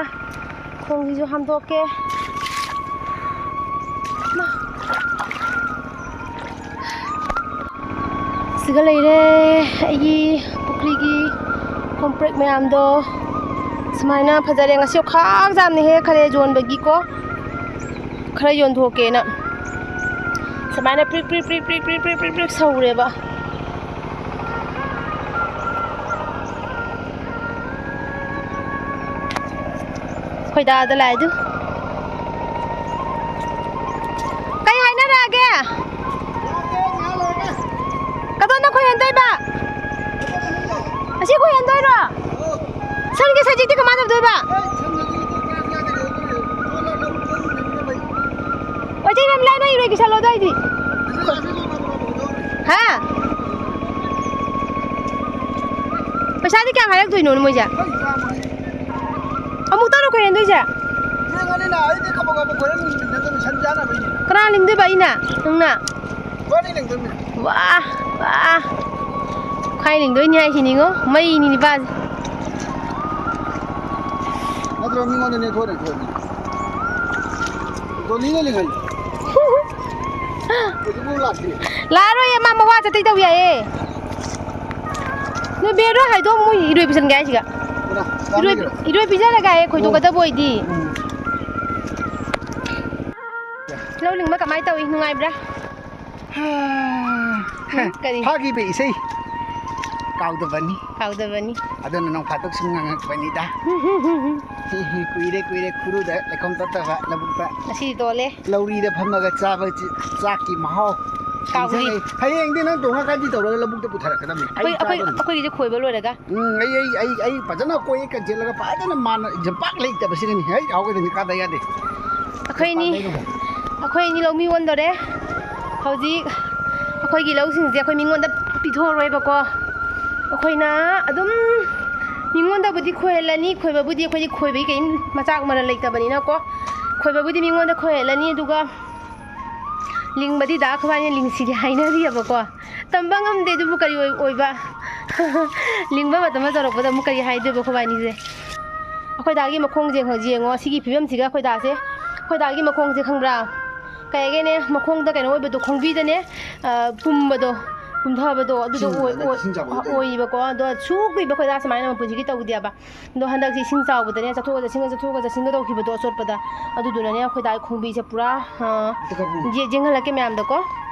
ꯈꯣꯡꯁꯤꯁꯨ ꯍꯥꯝꯗꯣꯛꯀꯦ꯫ ꯃꯥ꯫ ꯁꯤꯒ ꯂꯩꯔꯦ ꯑꯩꯒꯤ ꯄꯨꯈ꯭ꯔꯤꯒꯤ ꯀꯣꯝꯄ꯭ꯔꯦꯛ ꯃꯌꯥꯝꯗꯣ꯫ ꯁꯨꯃꯥꯏꯅ ꯐꯖꯔꯦ꯫ ꯉꯁꯤ ꯑꯣꯈꯥꯛ ꯌꯥꯝꯅ ꯍꯦꯛꯈꯔꯦ ꯌꯣꯟꯕꯒꯤꯀꯣ꯫ ꯈꯔ ꯌꯣꯟꯊꯣꯛꯀꯦꯅ ꯁꯨꯃꯥꯏꯅ ꯄ꯭ꯔꯤꯛ ꯄ꯭ꯔꯤꯛ ꯄ꯭ꯔꯤꯛ ꯁꯧꯔꯦꯕ꯫ ꯈꯣꯏꯗꯥꯗ ꯂꯥꯛꯑꯦ ꯑꯗꯨ꯫ ꯀꯩ ꯍꯥꯏꯅꯔꯛꯑꯒꯦ? ꯀꯗꯣꯝꯗ ꯈꯣꯏꯍꯟꯗꯣꯏꯕ? ꯑꯁꯤ ꯈꯣꯏꯍꯟꯗꯣꯏꯔꯣ? ꯁꯟꯒꯤ ꯁꯖꯤꯛꯇꯤ ꯀꯃꯥꯏꯅ ꯇꯧꯗꯣꯏꯕ? ꯋꯥꯏꯇꯩ ꯃꯦꯝ, ꯂꯥꯏ ꯅꯣꯏ ꯏꯔꯣꯏ ꯀꯤꯁꯜꯂꯣ ꯑꯗꯨꯋꯥꯏꯗꯤ꯫ ꯍꯥ? ꯄꯩꯁꯥꯗꯤ ꯀꯌꯥꯝ ꯍꯥꯏꯔꯛꯇꯣꯏꯅꯣ ꯃꯣꯏꯁꯦ? ꯑꯃꯨꯛꯇꯪ ꯈꯣꯏꯍꯟꯗꯣꯏꯁꯦ? ꯀꯅꯥ ꯂꯤꯡꯗꯣꯏꯕ, ꯑꯩꯅ? ꯅꯪꯅ? ꯋꯥ, ꯋꯥ꯫ ꯈ꯭ꯋꯥꯏ ꯂꯤꯡꯗꯣꯏꯅꯤ ꯍꯥꯏꯁꯤꯅꯤꯉꯣ, ꯃꯩꯅꯤ ꯅꯤꯄꯥꯁꯦ꯫ ꯅꯠꯇ꯭ꯔꯣ ꯃꯤꯉꯣꯟꯗ ꯅꯦꯊꯣꯛꯑ ꯅꯦꯊꯣꯛꯑ꯫ ꯗꯣꯂꯤꯅ ꯂꯤꯡꯍꯜꯂꯤ꯫ ꯍꯧꯖꯤꯛꯐꯥꯎ ꯂꯥꯛꯇ꯭ꯔꯤ꯫ ꯂꯥꯛꯑꯔꯣꯏꯌꯦ, ꯃꯥ ꯃꯋꯥ ꯆꯠꯇꯩ ꯇꯧ ꯌꯥꯏꯌꯦ꯫ ꯅꯣꯏ ꯕꯦꯔꯗꯣ ꯍꯥꯏꯗꯣ ꯃꯣꯏ ꯏꯔꯣꯏ ꯄꯨꯁꯟꯒꯦ ꯍꯥꯏꯁꯤꯒ꯫ ꯀꯅꯥ? ꯏꯔꯣꯏ, ꯆꯥꯝꯃꯒꯤꯔꯣ? ꯏꯔꯣꯏ ꯄꯤꯖꯔꯒ ꯍꯥꯏꯌꯦ, ꯈꯣꯏꯗꯣꯛꯀꯗꯕ ꯑꯣꯏꯗꯤ꯫ ꯎꯝ꯫ ꯂꯧ ꯂꯤꯡꯕ ꯀꯃꯥꯏꯅ ꯇꯧꯏ? ꯅꯨꯡꯉꯥꯏꯕ꯭ꯔꯥ? ꯎꯝ, ꯀꯔꯤ? ꯐꯥꯈꯤꯕ ꯏꯁꯩ ꯀꯥꯎꯗꯕꯅꯤ꯫ ꯀꯥꯎꯗꯕꯅꯤ꯫ ꯑꯗꯨꯅ ꯅꯣꯡ ꯐꯥꯗꯣꯛ ꯁꯨꯝ ꯉꯥꯡꯉꯛꯄꯅꯤꯗ꯫ ꯍꯤ, ꯍꯤ, ꯀꯨꯏꯔꯦ, ꯀꯨꯏꯔꯦ ꯈꯨꯔꯨꯗ ꯂꯩꯈꯣꯝ ꯇꯠꯇꯕ ꯂꯧꯕꯨꯛꯇ꯫ ꯉꯁꯤꯗꯤ ꯇꯣꯜꯂꯦ꯫ ꯂꯧꯔꯤꯗ ꯐꯝꯃꯒ ꯆꯥꯕ ꯆꯤ-, ꯆꯥꯛꯀꯤ ꯃꯍꯥꯎ ꯀꯥꯎꯔꯤ꯫ ꯅꯤꯡꯁꯤꯡꯉꯛꯏ꯫ ꯍꯌꯦꯡꯗꯤ ꯅꯪ ꯇꯣꯡꯉꯀꯥꯟꯗꯤ ꯇꯧꯔꯒ ꯂꯧꯕꯨꯛꯇ ꯄꯨꯊꯔꯛꯀꯗꯕꯅꯤ꯫ ꯑꯩ ꯑꯩꯈꯣꯏ, ꯑꯩꯈꯣꯏ, ꯆꯥꯗꯣꯔꯤꯅꯤ꯫ ꯑꯩꯈꯣꯏꯒꯤꯁꯦ ꯈꯣꯏꯕ ꯂꯣꯏꯔꯒ꯫ ꯎꯝ, ꯑꯩ, ꯑꯩ, ꯑꯩ, ꯑꯩ ꯐꯖꯅ ꯀꯣꯏ ꯀꯟꯁꯤꯜꯂꯒ ꯐꯖꯅ ꯃꯥꯅ ꯌꯣꯝꯄꯥꯛ ꯂꯩꯇꯕꯁꯤꯗꯅꯤ꯫ ꯍꯦꯛ ꯍꯥꯎꯒꯗꯕꯅꯤ, ꯀꯥꯗ ꯌꯥꯗꯦ꯫ ꯑꯩꯈꯣꯏ ꯑꯅꯤ, ꯌꯣꯝꯄꯥꯛ ꯂꯩꯔꯨꯕ꯫ ꯑꯩꯈꯣꯏ ꯑꯅꯤ ꯂꯧꯃꯤ ꯑꯣꯟꯗꯣꯔꯦ꯫ ꯍꯧꯖꯤꯛ ꯑꯩꯈꯣꯏꯒꯤ ꯂꯧꯁꯤꯡꯁꯦ ꯑꯩꯈꯣꯏ ꯃꯤꯉꯣꯟꯗ ꯄꯤꯊꯣꯛꯑꯔꯣꯏꯕꯀꯣ꯫ ꯑꯩꯈꯣꯏꯅ ꯑꯗꯨꯝ ꯃꯤꯉꯣꯟꯗꯕꯨꯗꯤ ꯈꯣꯏꯍꯜꯂꯅꯤ, ꯈꯣꯏꯕꯕꯨꯗꯤ ꯑꯩꯈꯣꯏꯗꯤ ꯈꯣꯏꯕꯒꯤ ꯀꯔꯤꯝ ꯃꯆꯥꯛ ꯃꯔꯜ ꯂꯩꯇꯕꯅꯤꯅꯀꯣ꯫ ꯈꯣꯏꯕꯕꯨꯗꯤ ꯃꯤꯉꯣꯟꯗ ꯈꯣꯏꯍꯜꯂꯅꯤ, ꯑꯗꯨꯒ ꯂꯤꯡꯕꯗꯤ ꯗꯥ ꯑꯩꯈꯣꯏꯕꯥꯅꯤ ꯂꯤꯡꯁꯤꯗꯤ ꯍꯥꯏꯅꯔꯤꯑꯕꯀꯣ꯫ ꯇꯝꯕ ꯉꯝꯗꯦ ꯑꯗꯨꯕꯨ ꯀꯔꯤ ꯑꯣꯏ-, ꯑꯣꯏꯕ꯫ ꯂꯤꯡꯕ ꯃꯇꯝ ꯑꯃ ꯇꯧꯔꯛꯄꯗ ꯑꯃꯨꯛ ꯀꯔꯤ ꯍꯥꯏꯗꯣꯏꯕ ꯑꯩꯈꯣꯏꯕꯥꯅꯤꯁꯦ꯫ ꯑꯩꯈꯣꯏ ꯗꯥꯒꯤ ꯃꯈꯣꯡꯁꯦ ꯌꯦꯡꯉꯣ, ꯁꯤꯒꯤ ꯐꯤꯕꯝꯁꯤꯒ ꯑꯩꯈꯣꯏ ꯗꯥꯁꯦ, ꯑꯩꯈꯣꯏ ꯗꯥꯒꯤ ꯃꯈꯣꯡꯁꯦ ꯈꯪꯕ꯭ꯔꯥ? ꯀꯩ ꯍꯥꯏꯒꯦꯅꯦ, ꯃꯈꯣꯡꯗ ꯀꯩꯅꯣ ꯑꯣꯏꯕꯗꯣ, ꯈꯣꯡꯕꯤꯗꯅꯦ, ꯑ, ꯄꯨꯝꯕꯗꯣ, ꯀꯨꯝꯊꯕꯗꯣ ꯑꯗꯨꯗꯣ ꯏꯁꯤꯡ ꯑꯣꯏ-, ꯍꯟꯗꯛ ꯑꯣꯏ-, ꯏꯁꯤꯡ ꯆꯥꯎꯕꯗ ꯇꯧꯔꯤꯗꯣ꯫ ꯑꯣꯏꯕꯀꯣ꯫ ꯑꯗꯣ ꯁꯨ ꯀꯨꯏꯕ ꯈꯣꯏꯗꯥ ꯁꯨꯃꯥꯏꯅ ꯃꯄꯨꯟꯁꯤꯒꯤ ꯇꯧꯗꯦꯕ꯫ ꯑꯗꯣ ꯍꯟꯗꯛꯁꯤ ꯏꯁꯤꯡ ꯆꯥꯎꯕꯗꯅꯦ ꯆꯠꯊꯣꯛꯀ ꯆꯠꯁꯤꯟꯒ ꯆꯠꯊꯣꯛꯀ ꯆꯠꯁꯤꯟꯒ ꯇꯧꯈꯤꯕꯗꯣ ꯑꯆꯣꯠꯄꯗ, ꯑꯗꯨꯗꯨꯅꯅꯦ ꯑꯩꯈꯣꯏꯗꯥꯒꯤ ꯈꯣꯡꯕꯤꯁꯦ ꯄꯨꯔꯥ, ꯑ, ꯑꯝꯇ ꯀꯥꯞꯄꯨꯅꯦ꯫ ꯌꯦ-, ꯌꯦꯡꯍꯜꯂꯛꯀꯦ ꯃꯌꯥꯝꯗꯀꯣ꯫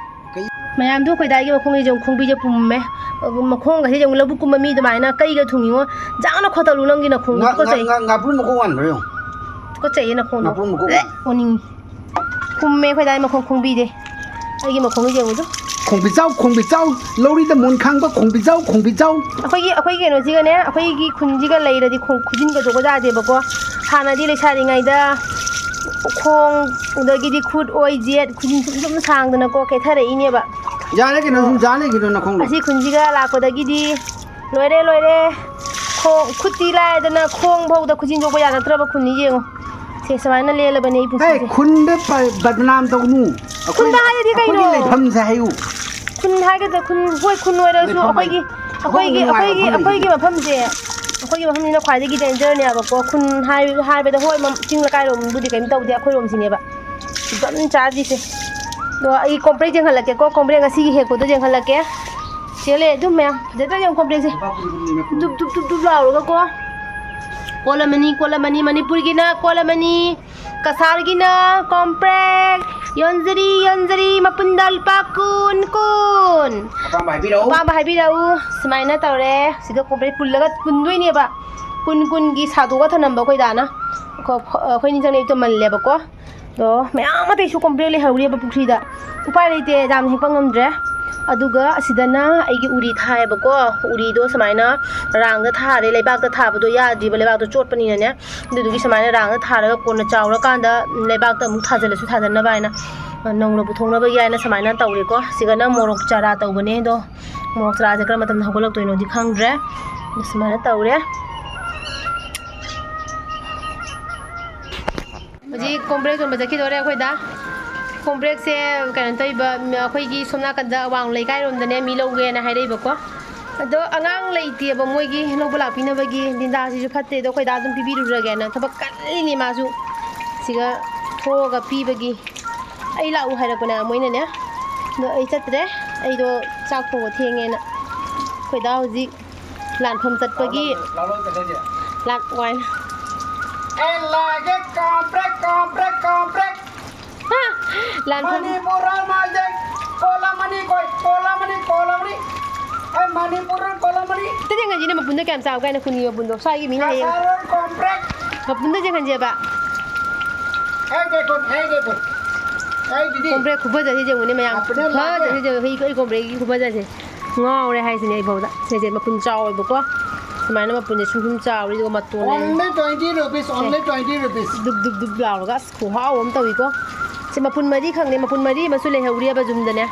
ꯀꯩ? ꯃꯌꯥꯝꯗꯣ ꯑꯩꯈꯣꯏꯗꯥꯒꯤ ꯃꯈꯣꯡꯁꯦ ꯌꯦꯡꯉꯨ, ꯈꯣꯡꯕꯤꯁꯦ ꯄꯨꯝꯃꯦ꯫ ꯑ, ꯃꯈꯣꯡꯒꯁꯦ ꯌꯦꯡꯉꯨ, ꯂꯧꯕꯨꯛ ꯀꯨꯝꯕ ꯃꯤ ꯑꯗꯨꯃꯥꯏꯅ ꯀꯩꯒ ꯊꯨꯡꯉꯤꯉꯣ꯫ ꯖꯥꯡꯅ ꯈꯣꯠꯇꯠꯂꯨ ꯅꯪꯒꯤ ꯅꯈꯣꯡꯗꯣ, ꯉꯥ-, ꯉꯥ-, ꯇꯨꯀꯠꯆꯩ꯫ ꯉꯥ-, ꯉꯥꯄ꯭ꯔꯨꯝ ꯃꯀꯣꯛ ꯃꯥꯟꯕ꯭ꯔꯥ ꯌꯦꯡꯉꯨ꯫ ꯇꯨꯀꯠꯆꯩꯌꯦ ꯅꯈꯣꯡꯗꯣ꯫ ꯉꯥꯄ꯭ꯔꯨꯝ ꯃꯀꯣꯛ ꯑꯦ, ꯃꯥꯟ-, ꯑꯣꯅꯤꯡ-, ꯄꯨꯝꯃꯦ ꯑꯩꯈꯣꯏ ꯗꯥꯏ ꯃꯈꯣꯡ ꯈꯣꯡꯕꯤꯗꯦ꯫ ꯑꯩꯒꯤ ꯃꯈꯣꯡꯗꯣ ꯌꯦꯡꯉꯨꯗꯣ꯫ ꯈꯣꯡꯕꯤꯆꯥꯎ, ꯈꯣꯡꯕꯤꯆꯥꯎ, ꯂꯧꯔꯤꯗ ꯃꯣꯟ ꯈꯥꯡꯕ ꯈꯣꯡꯕꯤꯆꯥꯎ, ꯈꯣꯡꯕꯤꯆꯥꯎ꯫ ꯑꯩꯈꯣꯏꯒꯤ, ꯑꯩꯈꯣꯏ ꯀꯩꯅꯣꯁꯤꯒꯅꯦ, ꯑꯩꯈꯣꯏꯒꯤ ꯈꯨꯟꯁꯤꯒ ꯂꯩꯔꯗꯤ ꯈꯣꯡ-, ꯈꯨꯖꯤꯟ ꯀꯩꯗꯧꯕ ꯌꯥꯗꯦꯕꯀꯣ꯫ ꯍꯥꯟꯅꯗꯤ ꯂꯩꯁꯥꯔꯤꯉꯩꯗ ꯈꯣꯡ, ꯑꯗꯒꯤꯗꯤ ꯈꯨꯠ, ꯑꯣꯏ, ꯖꯦꯠ, ꯈꯨꯖꯤꯟ ꯁꯨꯝ ꯁꯨꯝ ꯁꯥꯡꯗꯅꯀꯣ ꯀꯦꯊꯔꯛꯏꯅꯦꯕ꯫ ꯌꯥꯔꯦ ꯀꯩꯅꯣ, ꯁꯨꯝ ꯌꯥ ꯂꯩꯒꯤꯅꯣ ꯅꯈꯣꯡꯗꯣ꯫ ꯑꯁꯤ ꯈꯨꯟꯁꯤꯒ ꯂꯥꯛꯄꯗꯒꯤꯗꯤ ꯂꯣꯏꯔꯦ, ꯂꯣꯏꯔꯦ꯫ ꯈꯣꯡ, ꯈꯨꯠꯇꯤ ꯂꯥꯏꯗꯅ ꯈꯣꯡ ꯐꯥꯎꯗ ꯈꯨꯖꯤꯟ ꯁꯣꯛꯄ ꯌꯥꯔꯛꯇ꯭ꯔꯕ ꯈꯨꯟꯅꯤ ꯌꯦꯡꯉꯣ꯫ ꯁꯦ, ꯁꯨꯃꯥꯏꯅ ꯂꯦꯜꯂꯕꯅꯦ ꯑꯩ ꯍꯦ, ꯄꯨꯟꯁꯤꯁꯦ꯫ ꯈꯨꯟꯗ ꯄ-, ꯕꯗꯅꯥꯝ ꯇꯧꯅꯨ꯫ ꯑꯩꯈꯣꯏ, ꯈꯨꯟꯗ ꯍꯥꯏꯔꯗꯤ ꯀꯩꯅꯣ? ꯑꯩꯈꯣꯏꯒꯤ ꯂꯩꯐꯝꯁꯦ ꯍꯥꯏꯌꯨ꯫ ꯈꯨꯟ ꯍꯥꯏꯒꯗ꯭ꯔꯥ, ꯈꯨꯟ, ꯍꯣꯏ, ꯈꯨꯟ ꯑꯣꯏꯔꯁꯨ ꯂꯩꯐꯝ ꯑꯩꯈꯣꯏꯒꯤ, ꯍꯥꯏꯌꯨ꯫ ꯑꯩꯈꯣꯏꯒꯤ, ꯑꯩꯈꯣꯏꯒꯤ ꯑꯩꯈꯣꯏꯒꯤ, ꯅꯨꯡꯉꯥꯏꯕ ꯑꯩꯈꯣꯏꯒꯤ, ꯃꯐꯝꯗꯤ ꯑꯩꯈꯣꯏꯒꯤ ꯃꯐꯝꯁꯤꯅ ꯈ꯭ꯋꯥꯏꯗꯒꯤ ꯗꯦꯟꯖꯔꯅꯦꯕꯀꯣ꯫ ꯈꯨꯟ ꯍꯥꯏ-, ꯍꯥꯏꯕꯗ ꯍꯣꯏ, ꯃꯝ-, ꯆꯤꯡ ꯂꯩꯀꯥꯏꯔꯣꯝꯕꯨꯗꯤ ꯀꯩꯝ ꯇꯧꯗꯦ, ꯑꯩꯈꯣꯏꯔꯣꯝꯁꯤꯅꯦꯕ ꯈꯤꯇꯪ ꯆꯥꯗ꯭ꯔꯤꯁꯦ꯫ ꯑꯗꯣ ꯑꯩ ꯀꯣꯝꯄ꯭ꯔꯦꯛ ꯌꯦꯡꯍꯜꯂꯛꯀꯦꯀꯣ, ꯀꯣꯝꯄ꯭ꯔꯦꯛ ꯉꯁꯤꯒꯤ ꯍꯦꯛꯄꯗꯣ ꯌꯦꯡꯍꯜꯂꯛꯀꯦ꯫ ꯁꯤꯗ ꯂꯩ ꯑꯗꯨꯝ ꯃꯌꯥꯝ, ꯐꯖꯗ꯭ꯔꯥ ꯌꯦꯡꯉꯨ ꯀꯣꯝꯄ꯭ꯔꯦꯛꯁꯦ꯫ ꯗꯨꯞ, ꯗꯨꯞ, ꯗꯨꯞ, ꯗꯨꯞ ꯂꯥꯎꯔꯒꯀꯣ꯫ ꯀꯣꯜ ꯑꯃꯅꯤ, ꯀꯣꯜ ꯑꯃꯅꯤ, ꯃꯅꯤꯄꯨꯔꯒꯤꯅ ꯀꯣꯜ ꯑꯃꯅꯤ, ꯀꯁꯥꯔꯒꯤꯅ ꯀꯣꯝꯄ꯭ꯔꯦꯛ꯫ ꯌꯣꯟꯖꯔꯤ, ꯌꯣꯟꯖꯔꯤ, ꯃꯄꯨꯟꯗ ꯂꯨꯄꯥ ꯀꯨꯟ, ꯀꯨꯟ꯫ ꯑꯄꯥꯝꯕ ꯍꯥꯏꯕꯤꯔꯛꯎ꯫ ꯑꯄꯥꯝꯕ ꯍꯥꯏꯕꯤꯔꯛꯎ꯫ ꯁꯨꯃꯥꯏꯅ ꯇꯧꯔꯦ꯫ ꯁꯤꯗ ꯀꯣꯝꯄ꯭ꯔꯦꯛ ꯄꯨꯜꯂꯒ ꯄꯨꯟꯗꯣꯏꯅꯦꯕ꯫ ꯀꯨꯟ ꯀꯨꯟꯒꯤ ꯁꯥꯗꯣꯛꯑ ꯊꯅꯝꯕ ꯑꯩꯈꯣꯏ ꯗꯥꯅ꯫ ꯑꯩꯈꯣꯏ, ꯑꯩꯈꯣꯏ ꯅꯤꯡꯁꯤꯡꯅ ꯇꯨꯝꯃꯜꯂꯦꯕꯀꯣ꯫ ꯑꯗꯣ ꯃꯌꯥꯝ ꯑꯇꯩꯁꯨ ꯀꯣꯝꯄ꯭ꯔꯦꯛ ꯂꯩꯍꯧꯔꯤꯕ ꯄꯨꯈ꯭ꯔꯤꯗ꯫ ꯎꯄꯥꯏ ꯂꯩꯇꯦ, ꯌꯥꯝ ꯍꯦꯛꯄ ꯉꯝꯗ꯭ꯔꯦ꯫ ꯑꯗꯨꯒ ꯑꯁꯤꯗꯅ ꯑꯩꯒꯤ ꯎꯔꯤ ꯊꯥꯏꯌꯦꯕꯀꯣ꯫ ꯎꯔꯤꯗꯣ ꯁꯨꯃꯥꯏꯅ ꯔꯥꯡꯗ ꯊꯥꯔꯦ, ꯂꯩꯕꯥꯛꯇ ꯊꯥꯕꯗꯣ ꯌꯥꯗ꯭ꯔꯤꯕ, ꯂꯩꯕꯥꯛꯇꯣ ꯆꯣꯠꯄꯅꯤꯅꯅꯦ꯫ ꯑꯗꯨꯗꯨꯒꯤ ꯁꯨꯃꯥꯏꯅ ꯔꯥꯡꯗ ꯊꯥꯔꯒ ꯀꯣꯟꯅ ꯆꯥꯎꯔꯀꯥꯟꯗ ꯂꯩꯕꯥꯛꯇ ꯑꯃꯨꯛ ꯊꯥꯖꯤꯜꯂꯁꯨ ꯊꯥꯖꯟꯅꯕ ꯍꯥꯏꯅ, ꯅꯧꯅ ꯄꯨꯊꯣꯛꯅꯕꯒꯤ ꯍꯥꯏꯅ ꯁꯨꯃꯥꯏꯅ ꯇꯧꯔꯦꯀꯣ꯫ ꯁꯤꯒꯅ ꯃꯣꯔꯣꯛ ꯆꯥꯔꯥ ꯇꯧꯕꯅꯦ꯫ ꯑꯗꯣ ꯃꯣꯔꯣꯛ ꯆꯥꯔꯥꯁꯦ ꯀꯔꯝꯕ ꯃꯇꯝꯗ ꯍꯧꯒꯠꯂꯛꯇꯣꯏꯅꯣꯗꯤ ꯈꯪꯗ꯭ꯔꯦ꯫ ꯑꯗꯣ ꯁꯨꯃꯥꯏꯅ ꯇꯧꯔꯦ꯫ ꯍꯧꯖꯤꯛ ꯀꯣꯝꯄ꯭ꯔꯦꯛ ꯌꯣꯟꯕ ꯆꯠꯈꯤꯗꯣꯔꯦ ꯑꯩꯈꯣꯏꯗ꯫ ꯀꯣꯝꯄ꯭ꯔꯦꯛꯁꯦ ꯀꯩꯅꯣ ꯇꯧꯔꯤꯕ, ꯑꯩꯈꯣꯏꯒꯤ ꯁꯣꯝ ꯅꯥꯀꯟꯗ ꯑꯋꯥꯡ ꯂꯩꯀꯥꯏꯔꯣꯝꯗꯅꯦ ꯃꯤ ꯂꯧꯒꯦꯅ ꯍꯥꯏꯔꯛꯏꯕꯀꯣ꯫ ꯑꯗꯣ ꯑꯉꯥꯡ ꯂꯩꯇꯦꯕ ꯃꯣꯏꯒꯤ ꯂꯧꯕ ꯂꯥꯛꯄꯤꯅꯕꯒꯤ꯫ ꯗꯤꯟꯗꯥꯁꯤꯁꯨ ꯐꯠꯇꯦ, ꯑꯗꯣ ꯑꯩꯈꯣꯏꯗ ꯑꯗꯨꯝ ꯄꯤꯕꯤꯔꯨꯔꯒꯦꯅ ꯊꯕꯛ ꯀꯜꯂꯤꯅꯤ ꯃꯥꯁꯨ꯫ ꯁꯤꯒ ꯊꯣꯛꯑꯒ ꯄꯤꯕꯒꯤ ꯑꯩ ꯂꯥꯛꯎ ꯍꯥꯏꯔꯛꯄꯅꯦ ꯃꯣꯏꯅꯅꯦ꯫ ꯑꯗꯣ ꯑꯩ ꯆꯠꯇ꯭ꯔꯦ꯫ ꯑꯩꯗꯣ ꯆꯥꯛ ꯊꯣꯡꯕ ꯊꯦꯡꯉꯦꯅ ꯑꯩꯈꯣꯏꯗ ꯍꯧꯖꯤꯛ ꯂꯥꯟꯐꯝ ꯆꯠꯄꯒꯤ ꯂꯥꯛꯑꯣ, ꯂꯥꯛꯑꯣ, ꯂꯥꯛꯑꯣ꯫ ꯂꯥꯛ ꯋꯥꯏꯅ꯫ ꯑꯦ ꯂꯥꯛꯑꯒꯦ, ꯀꯣꯝꯄ꯭ꯔꯦꯛ, ꯀꯣꯝꯄ꯭ꯔꯦꯛ, ꯀꯣꯝꯄ꯭ꯔꯦꯛ꯫ ꯍꯥ? ꯂꯥꯟꯐꯝ ꯃꯅꯤꯄꯨꯔ ꯃꯥꯏꯖꯦ ꯀꯣꯂꯝꯃꯅꯤ ꯀꯣꯏ, ꯀꯣꯂꯝꯃꯅꯤ, ꯀꯣꯂꯝꯃꯅꯤ꯫ ꯑꯩ ꯃꯅꯤꯄꯨꯔ ꯀꯣꯂꯝꯃꯅꯤ꯫ ꯑꯝꯇ ꯌꯦꯡꯍꯟꯁꯤꯅꯦ ꯃꯄꯨꯟꯗ ꯀꯌꯥꯝ ꯆꯥꯎꯒꯦ ꯍꯥꯏꯅ ꯈꯨꯟꯒꯤ ꯃꯄꯨꯟꯗꯣ꯫ ꯁ꯭ꯋꯥꯏꯒꯤ ꯃꯤꯅ ꯍꯌꯦꯡ ꯀꯁꯥꯔ ꯀꯣꯝꯄ꯭ꯔꯦꯛ꯫ ꯃꯄꯨꯟꯗ ꯌꯦꯡꯍꯟꯁꯦꯕ꯫ ꯑꯩ ꯗꯦꯈꯣꯟ, ꯑꯩ ꯗꯦꯈꯣꯟ꯫ ꯑꯩ ꯗꯤꯗꯤ꯫ ꯀꯣꯝꯄ꯭ꯔꯦꯛ ꯈꯨꯐꯖꯁꯦ ꯌꯦꯡꯉꯨꯅꯦ ꯃꯌꯥꯝ꯫ ꯑꯄꯅꯦ ꯂꯥꯛꯀꯦ꯫ ꯐꯖꯁꯦ ꯌꯦꯡꯉꯨ, ꯑꯩ, ꯑꯩ ꯀꯣꯝꯄ꯭ꯔꯦꯛꯀꯤ ꯈꯨꯐꯖꯁꯦ꯫ ꯉꯥꯎꯔꯦ ꯍꯥꯏꯁꯤꯅꯦ ꯑꯩ ꯐꯥꯎꯗ꯫ ꯁꯦ, ꯁꯦ, ꯃꯄꯨꯟ ꯆꯥꯎꯋꯦꯕꯀꯣ꯫ ꯁꯨꯃꯥꯏꯅ ꯃꯄꯨꯟꯁꯦ ꯁꯨꯝ ꯁꯨꯝ ꯆꯥꯎꯔꯤ, ꯑꯗꯨꯒ ꯃꯇꯣꯟ ꯂꯩ꯫ Only twenty rupees, only twenty rupees. ꯗꯨꯞ, ꯗꯨꯞ, ꯗꯨꯞ ꯂꯥꯎꯔꯒ ꯑꯁ ꯈꯨꯍꯥꯎ ꯑꯃ ꯇꯧꯏꯀꯣ꯫ ꯁꯤ ꯃꯄꯨꯟ ꯃꯔꯤꯈꯛꯅꯦ, ꯃꯄꯨꯟ ꯃꯔꯤ ꯑꯃꯁꯨ ꯂꯩꯍꯧꯔꯤꯑꯕ ꯌꯨꯝꯗꯅꯦ꯫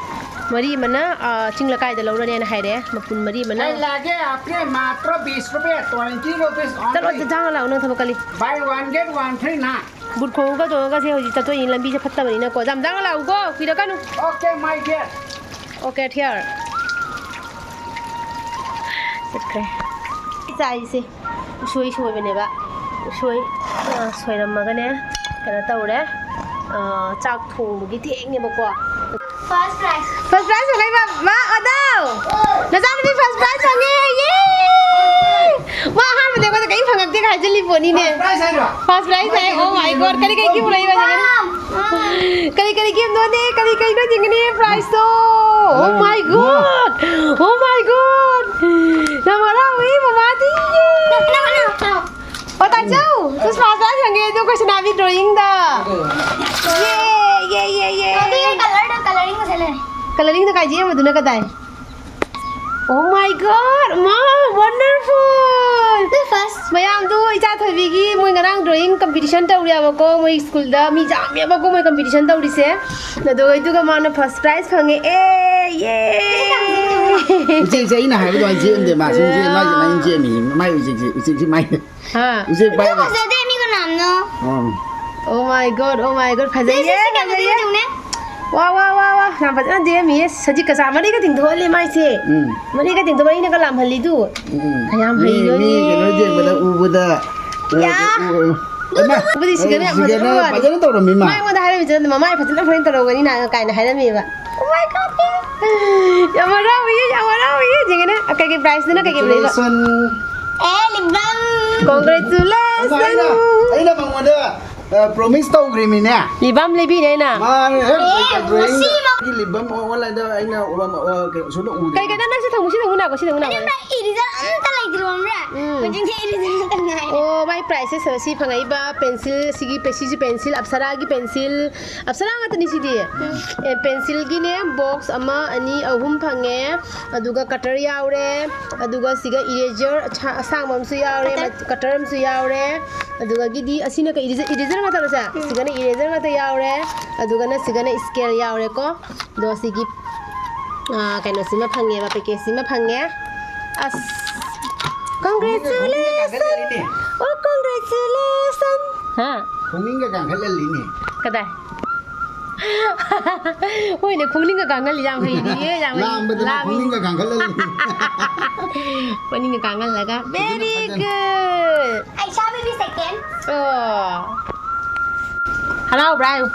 ꯃꯔꯤ ꯑꯃꯅ, ꯑ, ꯆꯤꯡ ꯂꯩꯀꯥꯏꯗ ꯂꯧꯔꯅꯦꯅ ꯍꯥꯏꯔꯛꯑꯦ꯫ ꯃꯄꯨꯟ ꯃꯔꯤ ꯑꯃꯅ ꯑꯩ ꯂꯥꯛꯀꯦ, ꯑꯄꯅꯦ ꯃꯥꯇ꯭ꯔꯣ ꯕꯤꯁ ꯔꯨꯄꯦ, twenty rupees only. ꯆꯠꯂꯣ, ꯆꯠ ꯆꯥꯡꯉ ꯂꯥꯛꯑꯣ, ꯅꯪ ꯊꯕꯛ ꯀꯜꯂꯤ꯫ Buy one get one free ꯅ꯫ ꯕꯨꯠ ꯈꯣꯡꯎꯞꯀ ꯇꯣꯡꯉꯒ ꯁꯤ ꯍꯧꯖꯤꯛ ꯆꯠꯇꯣꯏꯅꯤ, ꯂꯝꯕꯤꯁꯦ ꯐꯠꯇꯕꯅꯤꯅꯀꯣ꯫ ꯌꯥꯝ ꯆꯥꯡꯉ ꯂꯥꯛꯎꯀꯣ, ꯀꯨꯏꯔꯛꯀꯅꯨ꯫ Okay, my dear. Okay, here. ꯆꯠꯈ꯭ꯔꯦ꯫ ꯆꯥꯏꯁꯦ ꯎꯁꯣꯏ ꯁꯣꯏꯕꯅꯦꯕ꯫ ꯎꯁꯣꯏ, ꯑ, ꯁꯣꯏꯔꯝꯃꯒꯅꯦ, ꯀꯩꯅꯣ ꯇꯧꯔꯦ, ꯑ, ꯆꯥꯛ ꯊꯣꯡꯕꯒꯤ ꯊꯦꯡꯉꯦꯕꯀꯣ꯫ First prize꯫ First prize ꯐꯪꯉꯛꯏꯕ ꯃꯥ ꯑꯗꯣ! ꯅꯆꯥꯅꯨꯄꯤ first prize ꯐꯪꯉꯦ! ꯌꯦ! ꯃꯥ ꯑꯍꯥꯟꯕꯗ ꯑꯩꯉꯣꯟꯗ ꯀꯔꯤꯝ ꯐꯪꯉꯛꯇꯦꯒ ꯍꯥꯏꯖꯤꯜꯂꯤ ꯄꯣꯠꯅꯤꯅꯦ꯫ First prize ꯍꯥꯏꯔꯣ? First prize high. Oh my God, ꯀꯔꯤ ꯀꯔꯤ gift ꯂꯩꯕ ꯌꯦꯡꯉꯅꯤ? ꯀꯔꯤ ꯀꯔꯤ giftꯅꯣꯅꯦ? ꯀꯔꯤ ꯀꯔꯤꯅꯣ ꯌꯦꯡꯉꯅꯤ? Prizeꯇꯣ! Oh my God! Oh my God! ꯌꯥꯝ ꯍꯔꯥꯎꯋꯤ ꯃꯃꯥꯗꯤ! ꯌꯦ! ꯑꯣ, ꯇꯥꯆꯧ! ꯁꯨꯁꯃꯥ ꯆꯥ ꯁꯪꯉꯦ ꯑꯗꯣ ꯑꯩꯈꯣꯏ ꯁꯅꯥꯕꯤ drawingꯗ꯫ ꯌꯦ, ꯌꯦ, ꯌꯦ, ꯌꯦ꯫ ꯑꯗꯨꯒꯤ colourꯗꯣ, colouringꯒ ꯁꯦꯠꯂꯦ꯫ Colouringꯗꯣ ꯀꯥꯏ ꯌꯦꯛꯑꯝꯕꯗꯨꯅ ꯀꯗꯥꯏ? Oh my God! ꯃꯥ, wonderful! ꯑꯗꯨ first꯫ ꯃꯌꯥꯝꯗꯣ ꯏꯆꯥ ꯊꯣꯏꯕꯤꯒꯤ ꯃꯣꯏ ꯉꯔꯥꯡ drawing competition ꯇꯧꯔꯤꯑꯕꯀꯣ, ꯃꯣꯏ schoolꯗ ꯃꯤ ꯌꯥꯝꯃꯦꯕꯀꯣ ꯃꯣꯏ competition ꯇꯧꯔꯤꯁꯦ꯫ ꯑꯗꯣ ꯑꯗꯨꯒ ꯃꯥꯅ first prize ꯐꯪꯉꯦ꯫ ꯑꯦ, ꯌꯦ! ꯎꯆꯦꯛꯁꯦ ꯑꯩꯅ ꯍꯥꯏꯕꯗꯣ ꯑꯩ ꯌꯦꯛꯑꯝꯗꯦ, ꯃꯥ ꯁꯨꯝ ꯌꯦꯛꯑꯦ, ꯃꯥꯒꯤ ꯃꯥꯏ ꯌꯦꯛꯑꯝꯃꯤ, ꯃꯥꯏ ꯎꯆꯦꯛꯁꯦ, ꯎꯆꯦꯛꯁꯦ ꯃꯥꯏ ꯍꯥ? ꯎꯆꯦꯛ ꯄꯥꯏꯕ꯫ ꯐꯖꯗꯦ, ꯃꯤ ꯀꯅꯥꯝꯅꯣ? ꯑꯥ꯫ Oh my God, oh my God, ꯐꯖꯩꯌꯦ, ꯁꯤ, ꯁꯤ, ꯁꯤ, ꯐꯖꯩꯌꯦ꯫ ꯌꯦꯡꯉꯨꯅꯦ꯫ ꯋꯥ, ꯋꯥ, ꯋꯥ, ꯋꯥ, ꯌꯥꯝ ꯐꯖꯅ ꯌꯦꯛꯑꯝꯃꯤꯌꯦ꯫ ꯁꯖꯤꯛꯀ ꯆꯥ ꯃꯔꯤꯒ ꯇꯤꯡꯊꯣꯛꯍꯜꯂꯦ ꯃꯥꯏꯁꯦ꯫ ꯎꯝ꯫ ꯃꯔꯤꯒ ꯇꯤꯡꯊꯣꯛ-, ꯃꯔꯤꯅꯒ ꯂꯥꯝꯍꯜꯂꯤꯗꯨ꯫ ꯎꯝ꯫ ꯌꯥꯝ ꯃꯤ, ꯍꯩꯕꯅꯤ꯫ ꯃꯤ ꯀꯩꯅꯣ ꯌꯦꯡꯕꯗ, ꯎꯕꯗ, ꯌꯥ꯫ ꯎ-, ꯎ-, ꯎꯕꯗꯤ ꯁꯤꯒꯅ ꯌꯥꯝ ꯁꯤꯒꯅ ꯐꯖꯅ ꯎꯕ ꯋꯥꯅꯤ꯫ ꯐꯖꯅ ꯇꯧꯔꯝꯃꯤ ꯃꯥ꯫ ꯃꯥ ꯑꯩꯉꯣꯟꯗ ꯍꯥꯏꯔꯝꯃꯤꯁꯦ, "ꯃꯃꯥꯏ ꯐꯖꯅ ꯐꯖꯅ ꯇꯧꯔꯝꯒꯅꯤ ꯅ" ꯀꯥꯏꯅ ꯍꯥꯏꯔꯝꯃꯦꯕ꯫ Oh my God! ꯌꯥꯝ ꯍꯔꯥꯎꯏ, ꯌꯥꯝ ꯍꯔꯥꯎꯏ꯫ ꯌꯦꯡꯉꯦꯅꯦ, ꯀꯩꯀꯩ prize ꯅꯣ, ꯀꯩꯀꯩ prize ꯅꯣ? Congratulations. ꯑꯦ, ꯂꯤꯕꯝ! ꯑꯩꯅ, Congratulations! ꯑꯩꯅ ꯃꯉꯣꯟꯗ, ꯑ, promise ꯇꯧꯈ꯭ꯔꯤꯃꯤꯅꯦ꯫ ꯂꯤꯕꯝ ꯂꯩꯕꯤꯅꯦ ꯑꯩꯅ꯫ ꯃꯥꯅ ꯍꯦꯛ ꯑꯦ, drawing ꯉꯁꯤꯃꯛ ꯒꯤ ꯂꯤꯕꯝ online ꯗ ꯑꯩꯅ, ꯑ, ꯑ, ꯀꯩꯅꯣ ꯁꯣꯝꯗ ꯎꯗꯦ꯫ ꯀꯩ, ꯀꯩꯅꯣ, ꯅꯪ ꯁꯤ ꯊꯝꯃꯨ, ꯁꯤ ꯊꯝꯃꯨ, ꯅꯥꯀꯣ, ꯁꯤ ꯊꯝꯃꯨ, ꯅꯥꯀꯣ꯫ ꯑꯩꯅ eraser ꯑꯝꯇ ꯂꯩꯇ꯭ꯔꯕ, ꯈꯪꯕ꯭ꯔꯥ? ꯎꯝ꯫ ꯍꯧꯖꯤꯛꯇꯤ eraser ꯑꯝꯇ ꯉꯥꯏꯔꯦ꯫ ꯑꯣ, ꯃꯥꯏ prize ꯁꯦ ꯁꯤ ꯐꯪꯉꯛꯏꯕ pencil, ꯁꯤꯒꯤ, ꯁꯤꯁꯨ pencil, ꯑꯞꯁꯔꯥꯒꯤ pencil, ꯑꯞꯁꯔꯥ ꯉꯥꯛꯇꯅꯤ ꯁꯤꯗꯤ꯫ ꯎꯝ꯫ ꯑꯦ, pencil ꯒꯤꯅꯦ, box ꯑꯃ, ꯑꯅꯤ, ꯑꯍꯨꯝ ꯐꯪꯉꯦ꯫ ꯑꯗꯨꯒ cutter ꯌꯥꯎꯔꯦ꯫ ꯑꯗꯨꯒ ꯁꯤꯒ eraser ꯑꯁꯥ-, ꯑꯁꯥꯡꯕ ꯑꯃꯁꯨ ꯌꯥꯎꯔꯦ, cutter꯫ Cutter ꯑꯃꯁꯨ ꯌꯥꯎꯔꯦ꯫ ꯑꯗꯨꯗꯒꯤꯗꯤ ꯑꯁꯤꯅ ꯀꯩ, eraser, eraser ꯉꯥꯛꯇꯔꯣ ꯁꯦ? ꯎꯝ꯫ ꯁꯤꯒꯅ eraser ꯉꯥꯛꯇ ꯌꯥꯎꯔꯦ꯫ ꯑꯗꯨꯒꯅ ꯁꯤꯒꯅ scale ꯌꯥꯎꯔꯦꯀꯣ꯫ ꯑꯗꯣ ꯁꯤꯒꯤ, ꯑꯥ, ꯀꯩꯅꯣꯁꯤꯃ ꯐꯪꯉꯦꯕ, package ꯁꯤꯃ ꯐꯪꯉꯦ꯫ ꯑꯁ, congratulations! ꯈꯣꯡꯅꯤꯡꯒ ꯀꯥꯡꯈꯠꯍꯜꯂꯤꯅꯦ꯫ ꯑꯣ, congratulations! ꯍꯥ? ꯈꯣꯡꯅꯤꯡꯒ ꯀꯥꯡꯈꯠꯍꯜꯂꯤꯅꯦ꯫ ꯀꯗꯥꯏ? ꯍꯣꯏꯅꯦ, ꯈꯣꯡꯅꯤꯡꯒ ꯀꯥꯡꯈꯠꯂꯤ, ꯌꯥꯝ ꯍꯩꯔꯤꯌꯦ, ꯌꯥꯝ ꯍꯩ-, ꯂꯥꯝꯕꯗꯅ ꯂꯥꯝꯃꯤ꯫ ꯈꯣꯡꯅꯤꯡꯒ ꯀꯥꯡꯈꯠꯍꯜꯂꯤ꯫ ꯈꯣꯡꯅꯤꯡꯒ ꯀꯥꯡꯈꯠꯂꯒ, very ꯑꯗꯨꯅ ꯐꯖꯅ good! ꯑꯩ ꯏꯁꯥ baby second꯫ ꯑꯣ꯫ ꯍꯔꯥꯎꯕ꯭ꯔꯥ ꯍꯥꯏꯌꯨ꯫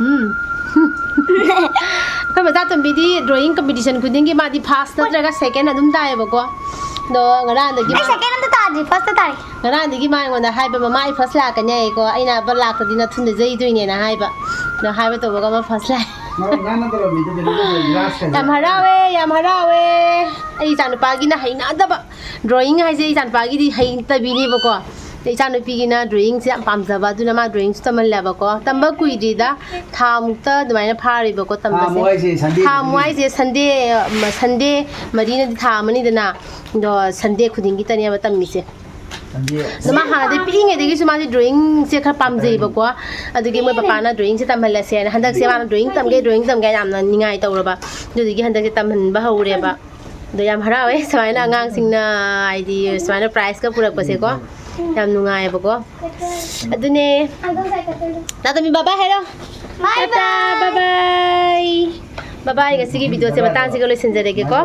ꯎꯝ꯫ ꯑꯩꯈꯣꯏ ꯃꯆꯥꯇꯣꯝꯕꯤꯗꯤ drawing competition ꯈꯨꯗꯤꯡꯒꯤ ꯃꯥꯗꯤ first ꯅꯠꯇ꯭ꯔꯒ second ꯑꯗꯨꯝ ꯇꯥꯏꯌꯦꯕꯀꯣ꯫ ꯑꯗꯣ ꯉꯔꯥꯡꯗꯒꯤ ꯑꯩ ꯃꯥ second ꯑꯝꯇ ꯇꯥꯗ꯭ꯔꯤ, first ꯇ ꯇꯥꯔꯤ꯫ ꯉꯔꯥꯡꯗꯒꯤ ꯃꯥ ꯑꯩꯉꯣꯟꯗ ꯍꯥꯏꯕ, "ꯃꯃꯥ, ꯑꯩ first ꯂꯥꯛꯀꯅꯤ" ꯍꯥꯏꯌꯦꯀꯣ꯫ ꯑꯩꯅ ꯍꯥꯏꯕ, "ꯂꯥꯛꯇ꯭ꯔꯗꯤ ꯅꯊꯨꯟꯗ ꯌꯩꯗꯣꯏꯅꯦꯅ" ꯍꯥꯏꯕ꯫ ꯑꯗꯣ ꯍꯥꯏꯕ ꯇꯧꯕꯒ ꯑꯃ first ꯂꯥꯛꯑꯦ꯫ ꯃꯔꯝ ꯅꯪꯅ ꯇꯧꯔꯝꯃꯤꯗꯣ ꯀꯩꯅꯣ ꯅꯠꯇ꯭ꯔꯣ? ꯌꯥꯝ ꯍꯔꯥꯎꯋꯦ, ꯌꯥꯝ ꯍꯔꯥꯎꯋꯦ꯫ ꯑꯩ ꯏꯆꯥꯅꯨꯄꯥꯒꯤꯅ ꯍꯩꯅꯗꯕ꯫ Drawing ꯍꯥꯏꯁꯦ ꯏꯆꯥꯅꯨꯄꯥꯒꯤꯗꯤ ꯍꯩꯇꯕꯤꯅꯦꯕꯀꯣ꯫ ꯏꯆꯥꯅꯨꯄꯤꯒꯤꯅ drawing ꯁꯦ ꯌꯥꯝ ꯄꯥꯝꯖꯕ, ꯑꯗꯨꯅ ꯃꯥ drawing ꯁꯨ ꯇꯝꯍꯜꯂꯦꯕꯀꯣ꯫ ꯇꯝꯕ ꯀꯨꯏꯗ꯭ꯔꯤꯗ, ꯊꯥ ꯃꯨꯛꯇ ꯑꯗꯨꯃꯥꯏꯅ ꯐꯥꯔꯤꯕꯀꯣ ꯊꯥ ꯇꯝꯕꯁꯦ꯫ ꯃꯨꯛ ꯍꯥꯏꯁꯦ Sunday ꯊꯥ ꯃꯨꯛ ꯈꯨꯗꯤꯡꯒꯤ? ꯍꯥꯏꯁꯦ Sunday, ꯃ-, Sunday ꯃꯔꯤꯅꯗꯤ ꯊꯥ ꯑꯃꯅꯤꯗꯅ, ꯑꯗꯣ Sunday ꯈꯨꯗꯤꯡꯒꯤꯇꯅꯦꯕ ꯇꯝꯃꯤꯁꯦ꯫ Sunday꯫ ꯑꯗꯣ ꯃꯥ ꯍꯥꯟꯅꯗꯤ ꯄꯤꯛꯏꯉꯩꯗꯒꯤꯁꯨ ꯃꯥꯁꯦ drawing ꯁꯦ ꯈꯔ ꯄꯥꯝꯖꯩꯕꯀꯣ꯫ ꯑꯗꯨꯒꯤ ꯃꯣꯏ ꯄꯄꯥꯅ drawing ꯁꯦ ꯇꯝꯍꯜꯂꯁꯦꯅ, ꯍꯟꯗꯛꯁꯦ ꯃꯥꯅ drawing ꯇꯝꯒꯦ, drawing ꯇꯝꯒꯦ ꯌꯥꯝꯅ ꯅꯤꯡꯉꯥꯏ ꯇꯧꯔꯕ꯫ ꯑꯗꯨꯗꯨꯒꯤ ꯍꯟꯗꯛꯁꯦ ꯇꯝꯍꯟꯕ ꯍꯧꯔꯦꯕ꯫ ꯑꯗꯣ ꯌꯥꯝ ꯍꯔꯥꯎꯋꯦ ꯁꯨꯃꯥꯏꯅ ꯑꯉꯥꯡꯁꯤꯡꯅ, ꯍꯥꯏꯗꯤ, ꯁꯨꯃꯥꯏꯅ prize ꯀ ꯄꯨꯔꯛꯄꯁꯦꯀꯣ꯫ ꯌꯥꯝ ꯅꯨꯡꯉꯥꯏꯌꯦꯕꯀꯣ꯫ ꯑꯗꯨꯅꯦ꯫ ꯅꯥꯇꯣꯝꯕꯤ, bye bye ꯍꯥꯏꯔꯣ꯫ Bye Tata, bye꯫ Bye bye꯫ Bye bye, ꯉꯁꯤꯒꯤ video ꯁꯦ ꯃꯇꯥꯡꯁꯤꯒ ꯂꯣꯏꯁꯤꯟꯖꯔꯒꯦꯀꯣ꯫